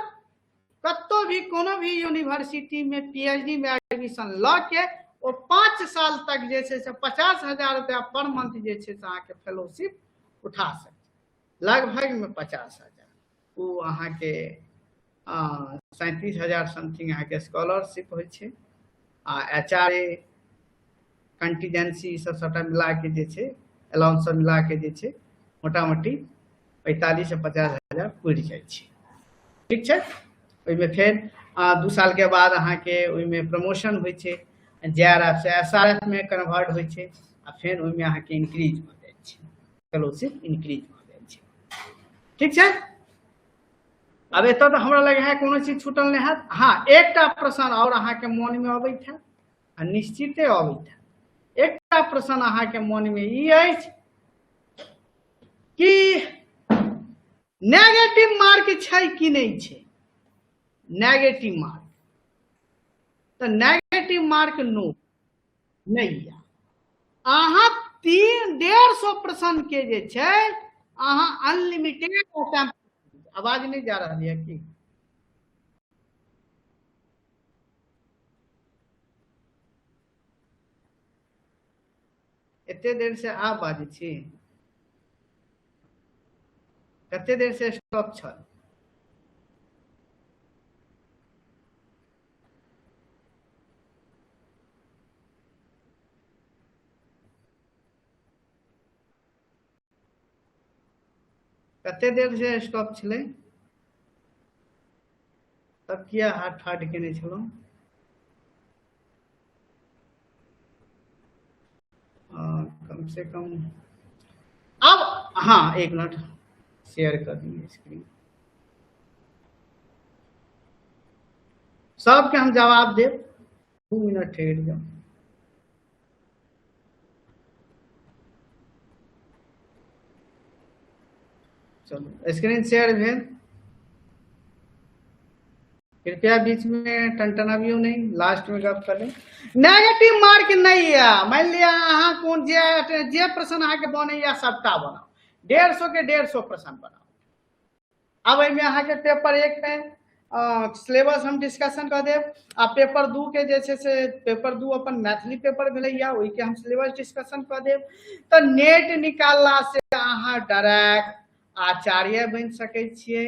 कतौ भी कोनो भी यूनिवर्सिटी में पी एच डी में एडमिशन लऽ के ओ 5 साल तक जे छै से 50,000 रुपया पर मंथ जे छै से अहाँके फेलोशिप उठा सकै, लगभग में 50,000, ओ अहाँके 37,000 समथिंग अहाँके स्कॉलरशिप होइ छै, आ एच आर ए कंटीजेंसी सब सबटा मिला के जे छै अलाउंस सब मिला के जे छै मोटा मोटी 45 से 50,000 पुरि जाइ छै। ठीक छै, ओहिमे फेर 2 साल के बाद अहाँके ओहिमे प्रमोशन होइ छै, जे आर एफ से एस आर एफ में कन्वर्ट होइ छै, आ फेर ओहिमे अहाँके इंक्रीज भऽ जाइ छै, फेलोशिप इंक्रीज भऽ जाइ छै। ठीक छै, आब एतऽ तऽ हमरा लगे है कोनो चीज छूटल नहि हैत। हाँ, एकटा प्रश्न और अहाँके मन में अबैत हैत, आ निश्चिते अबैत हैत। एकटा प्रश्न अहाँके मन में ई अछि कि नेगेटिव मार्क छै कि नहि छै? नेगेटिव मार्क, तऽ नेगेटिव मार्क नो नहि यऽ। अहाँ 350 प्रश्न के जे छै अहाँ अनलिमिटेड अटेम्प्ट। आवाज नहीं जा रहा है की? एते देर से आप बाजै छी, कते देर से स्टॉप छल? कते देर से स्टॉप छलै? तब किया हाथ ठाढ़ केने छलहुँ? कम से कम अब हाँ 1 मिनट शेयर कर दिए स्क्रीन, सबके हम जवाब देब, 2 मिनट ठहर जाओ। चलो स्क्रीन शेयर भेल, कृपया बीच में टनटनाबियो नहीं, लास्ट में गप कर। नेगेटिव मार्क नहीं है, मान लिया अहाँ कोन जे जे प्रश्न अहाँ के बनैया सबटा बनाओ, 150 के 150 प्रश्न बनाओ। अब एहिमे अहाँ के पेपर 1 में सिलेबस हम डिस्कशन कऽ देब, आ पेपर 2 के जे छै से पेपर 2 अपन मैथिली पेपर भेलैया ओहिके हम सिलेबस डिस्कशन कऽ देब। तऽ नेट निकालला से अहाँ डायरेक्ट आचार्य बनि सकै छियै,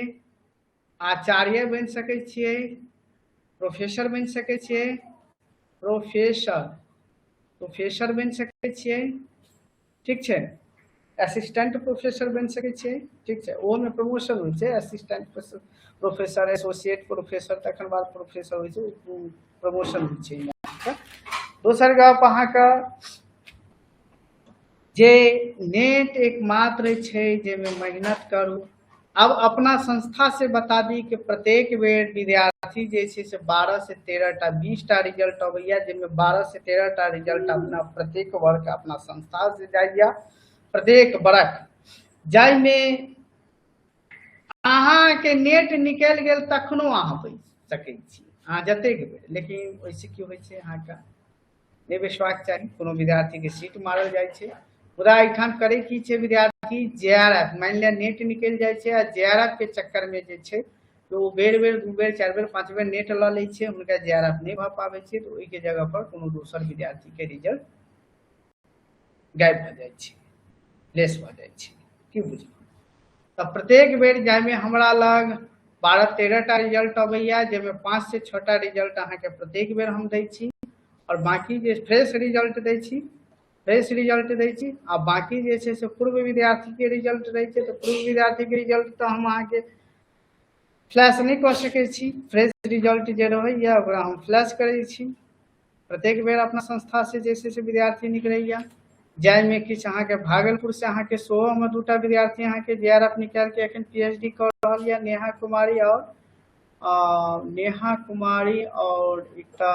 आचार्य बनि सकै छियै, प्रोफेसर बनि सकै छियै, प्रोफेसर प्रोफेसर बनि सकै छियै, ठीक छै, असिस्टेंट प्रोफेसर बनि सकै छियै, ठीक छै। ओहोमे प्रमोशन होइ छै, असिस्टेंट प्रोफेसर, एसोसिएट प्रोफेसर, तखन बाद प्रोफेसर होइ छै, प्रमोशन होइ छै अहाँके। दोसर गप अहाँके जे नेट एकमात्र छै जाहिमे मेहनत करू। अब अपना संस्था से बता दी कि प्रत्येक बेर विद्यार्थी जे छै से 12 से 13 टा 20 टा रिजल्ट अबैया, जाहिमे 12 से 13 टा रिजल्ट अपना प्रत्येक वर्ग अपना संस्था से जाइया प्रत्येक बरख, जाहिमे अहाँके नेट निकलि गेल तखनो अहाँ बचि सकै छी, अहाँ जतेक बेर। लेकिन ओहिसँ की होइ छै, अहाँके नहि बैसबाक चाही, कोनो विद्यार्थीके सीट मारल जाइ छै। मुदा एहिठाम करै की छै विद्यार्थी, जे आर एफ मानि लिअ नेट निकलि जाइ छै आ जे आर एफ के चक्करमे जे छै तऽ ओ बेर बेर 2 बेर 4 बेर 5 बेर नेट लऽ लै छै, हुनका जे आर एफ नहि भऽ पाबै छै, तऽ ओहिके जगह पर कोनो दोसर विद्यार्थीके रिजल्ट गायब भऽ जाइ छै, लेस भऽ जाइ छै। की बुझलहुँ? तऽ प्रत्येक बेर जाहिमे हमरा लग 12-13 टा रिजल्ट अबैया, जाहिमे 5 से 6 टा रिजल्ट अहाँके प्रत्येक बेर हम दै छी, आओर बाँकी जे फ्रेश रिजल्ट दै छी, फ्रेश रिजल्ट दै छी, आ बाँकी जे छै से पूर्व विद्यार्थीके रिजल्ट रहै छै, तऽ पूर्व विद्यार्थीके रिजल्ट तऽ हम अहाँके फ्लैश नहि कऽ सकै छी। फ्रेश रिजल्ट जे रहैया ओकरा हम फ्लैश करै छी प्रत्येक बेर अपना संस्था से जे छै से विद्यार्थी निकलैया, जाहिमे किछु अहाँके भागलपुर से अहाँके सेहो हमर 2टा विद्यार्थी अहाँके जे आर एफ निकालि के एखन पी एच डी कऽ रहल यऽ, नेहा कुमारी और नेहा कुमारी और एकटा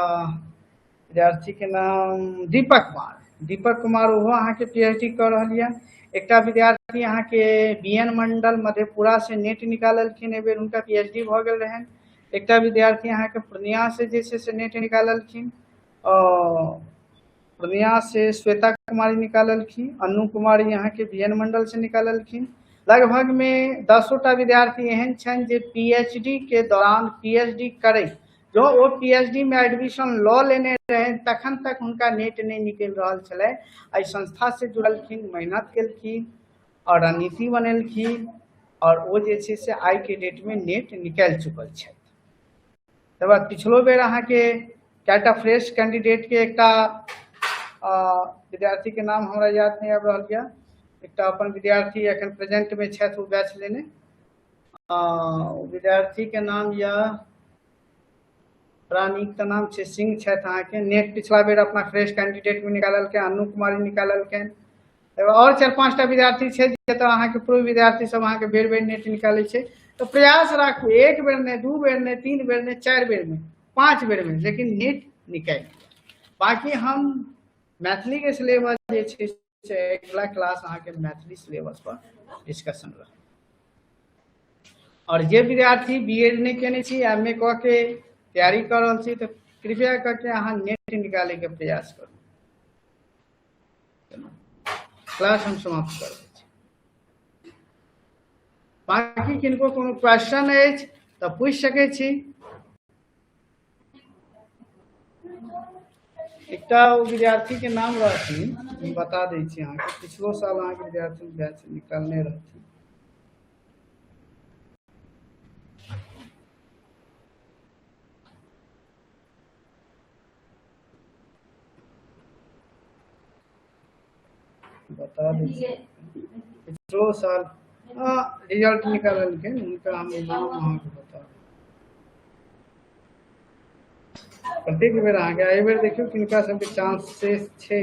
विद्यार्थी के नाम दीपक कुमार, दीपक कुमार ओहो अहाँके पी एच डी कऽ रहल यऽ। एकटा विद्यार्थी अहाँके बी एन मंडल मधेपुरा से नेट निकाललखिन, एहि बेर हुनका पी एच डी भऽ गेल रहनि। एकटा विद्यार्थी अहाँके पूर्णिया से जे छै से नेट निकाललखिन, पूर्णिया से श्वेता कुमारी निकाललखिन, अन्नू कुमारी अहाँके बी एन मंडल से निकाललखिन। लगभग में 10टा विद्यार्थी एहन छनि जे पी एच डी के दौरान पी एच डी करै, जो ओ पी एच डी में एडमिशन लऽ लेने रहनि तखन तक हुनका नेट नहि निकलि रहल छलै। एहि संस्था से जुड़लखिन, मेहनत केलखिन और रणनीति बनेलखिन और ओ जे छै से आइ के डेट में नेट निकालि चुकल छथि। तकर बाद पिछलो बेर अहाँके कएटा फ्रेश कैंडिडेट के एकटा विद्यार्थी के नाम हमरा याद नहि आबि रहल यऽ, एकटा अपन विद्यार्थी एखन प्रेजेंट में छथि ओ बैच लेने, विद्यार्थी के नाम यऽ बड़ा नीक तऽ नाम छै, सिंह छथि अहाँके। नेट पिछला बेर अपना फ्रेश कैंडिडेट में निकाललकै, अन्नू कुमारी निकाललकनि, और 4-5टा विद्यार्थी छै जतऽ अहाँके पूर्व विद्यार्थी सब अहाँके बेर बेर नेट निकालै छै। तऽ प्रयास राखू, 1 बेर नहि, 2 बेर नहि, 3 बेर नहि, 4 बेर नहि, 5 बेर नहि, लेकिन नेट निकालि लिअ। बाँकी हम मैथिलीके सिलेबस जे छै से अगिला क्लास अहाँके मैथिली सिलेबस पर डिस्कशन रहत। और जे विद्यार्थी बी एड नहि केने छी, एम ए कऽ के तैयारी कऽ रहल छी, तऽ कृपया करके अहाँ नेट निकालैके प्रयास करू। क्लास हम समाप्त कर दै छी। बाकी किनको कोनो क्वेश्चन अछि तऽ पूछि सकै छी। एकटा ओ विद्यार्थी के नाम रहथिन, हम बता दै छी अहाँके, पिछलो साल अहाँके विद्यार्थी बैच निकालने रहथिन। बता दै छी पिछलो साल रिजल्ट निकाललखिन, हुनका हम नाम अहाँके बता प्रत्येक बेर अहाँके एहि बेर देखियौ किनका सबके चांसेस छै।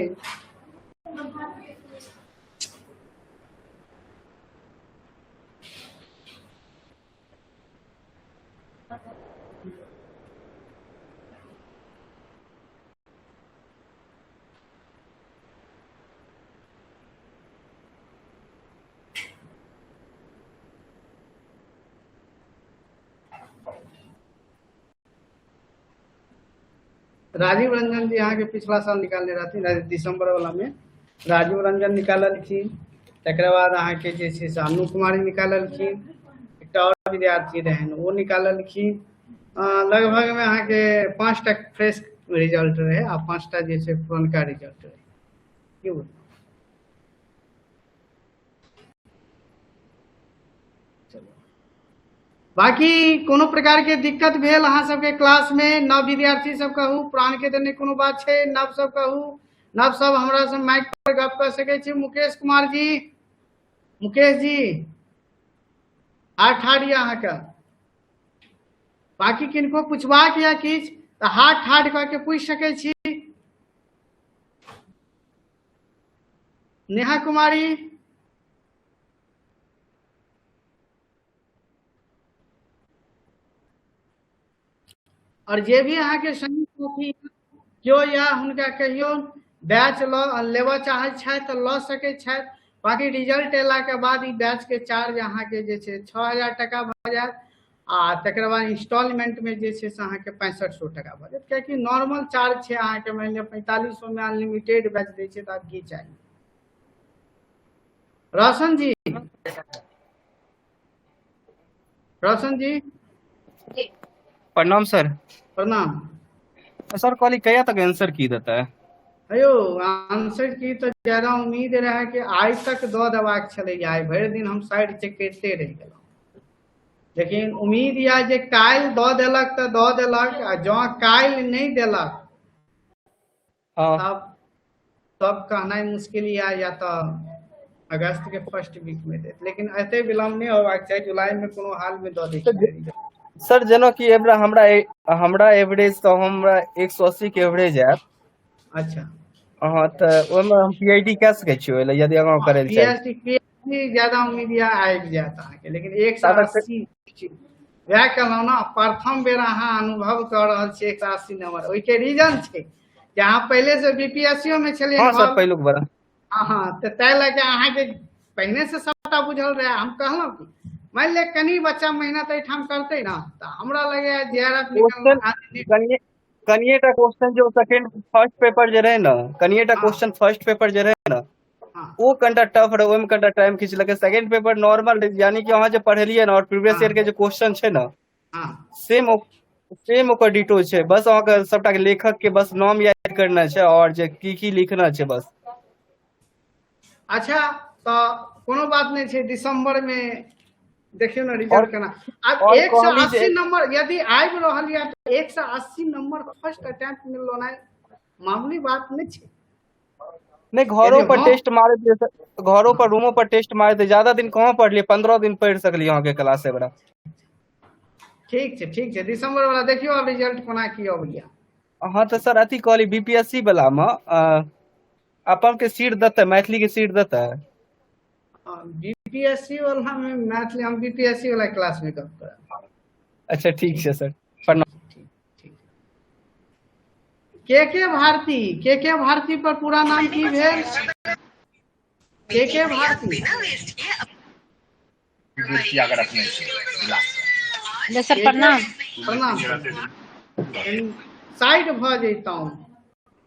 राजीव रंजन जी अहाँके पिछला साल निकालने रहथिन, दिसंबर वाला में राजीव रंजन निकाललखिन। तकर बाद अहाँके जे छै से अन्नू कुमारी निकाललखिन, एकटा और विद्यार्थी रहनि ओ निकाललखिन। लगभग में अहाँके 5टा फ्रेश रिजल्ट रहे आ 5टा जे छै पुरनका रिजल्ट रहे। की बुझलियै? बाकी कोनो प्रकार के दिक्कत भेल अहाँ सबके क्लास में, नव विद्यार्थी सब कहू, पुरान के तऽ नहि कोनो बात छै, नव सब कहू, नव सब हमरा से माइक पर गप कऽ सकै छी। मुकेश कुमार जी, मुकेश जी हाथ ठाढ़ यऽ अहाँके। बाकी किनको पूछबाक यऽ किछु तऽ हाथ ठाढ़ कऽ के पूछि सकै छी। नेहा कुमारी, और जे भी अहाँके संगी साथी केओ या हुनका कहियो बैच लऽ लेबऽ चाहै छथि तऽ लऽ सकै छथि। बाकी रिजल्ट अयलाके बाद ई बैचके चार्ज अहाँके जे छै 6000 टाका भऽ जायत आ तकर बाद इंस्टॉलमेंटमे जे छै से अहाँके 6500 टाका भऽ जायत, कियाकि नॉर्मल चार्ज छै अहाँके मानि लिअ 4500 मे अनलिमिटेड बैच दै छै, तऽ आब की चाही। रोशन जी, रोशन जी प्रणाम सर। प्रणाम सर। कहली कहिया तक आंसर की देता है? अयो आंसर की तऽ ज्यादा उम्मीद रहे कि आइ तक दऽ देबाक छलै, आइ भरि दिन हम साइड चेक करिते रहि गेलहुँ, लेकिन उम्मीद यऽ जे काल्हि दऽ देलक तऽ दऽ देलक, आ जँ काल्हि नहि देलक तब तब कहनाइ मुश्किल यऽ, या तऽ अगस्त के फर्स्ट वीक में देत, लेकिन एते विलम्ब नहि होबाक चाही, जुलाई में कोनो हाल में दऽ दै। सर जेना कि एबरा हमरा हमरा एवरेज तऽ हमरा 180 के एवरेज आयत। अच्छा। हाँ तऽ ओहिमे हम पीआईडी कए सकै छी ओहि लए यदि आगाँ करै लए चाही? पीएचडी ज्यादा उम्मीद यऽ आबि जायत अहाँके, लेकिन 180 वएह कहलहुँ ने, प्रथम बेर अहाँ अनुभव कऽ रहल छी 180 नंबर, ओहिके रीजन छै जे अहाँ पहिले से बीपीएससी में छलियै। हाँ सर, पहिलुक बेर। हाँ, तऽ ताहि लए कऽ अहाँके पहिने से सबटा बुझल रहै। हम कहलहुँ कि मानि लिअ कनि बच्चा मेहनत एहिठाम करतै ने तऽ हमरा लगैए जेआरएफ निकलना। कनिएटा क्वेश्चन जे सेकंड फर्स्ट पेपर जे रहे ने, कनिएटा क्वेश्चन फर्स्ट पेपर जे रहे ने ओ कनिटा टफ रहे, ओहिमे कनिटा टाइम खींचलकै। सेकंड पेपर नॉर्मल रहे, यानी कि अहाँ जे पढ़ेलियै ने और प्रीवियस ईयर के जे क्वेश्चन छै ने सेम सेम ओकर डिटो छै, बस अहाँके सबटा के लेखक के बस नाम याद करना छै और जे की की लिखना छै बस। अच्छा तऽ कोनो बात नहि छै, दिसंबर में देखियौ ने रिजल्ट केना। आब 180 नंबर यदि आबि रहल यऽ तऽ 180 नंबर फर्स्ट अटेम्प्ट में लेनाइ मामूली बात नहि छै। नहि, घरो पर टेस्ट मारैत, घरो पर रूमो पर टेस्ट मारैत ज्यादा दिन कहाँ पढ़लियै, 15 दिन पढ़ि सकलियै अहाँके क्लास एबरा। ठीक छै, ठीक छै, दिसंबर वाला देखियौ आब रिजल्ट कोना की अबैया। हाँ तऽ सर अथी कहली बीपीएससी वाला मे अपन के सीट देतै, मैथिली के सीट देतै? बीपीएससी वाला में मैथिली, हम बीपीएससी वाला क्लास में गप करब। अच्छा ठीक छै सर, प्रणाम। ठीक ठीक। के भारती, के भारती पर पूरा नाम की भेल? के भारती। सर प्रणाम। प्रणाम। साइड भऽ जैतहुँ।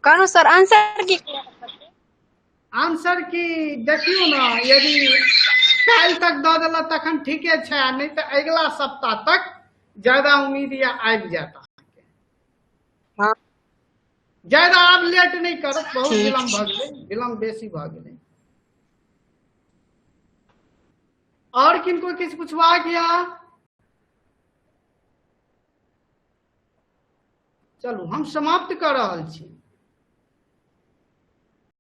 कहलहुँ सर आंसर की? आंसर की देखियौ ने, यदि काल्हि तक दऽ देलक तखन ठीके छै, आ नहि तऽ अगिला सप्ताह तक ज्यादा उम्मीद यऽ आबि जायत अहाँके। हाँ ज्यादा आब लेट नहि करत, बहुत विलम्ब भऽ गेलै, विलम्ब बेसी भऽ गेलै। और किनको किछु पूछबाक यऽ? चलू हम समाप्त कऽ रहल छी।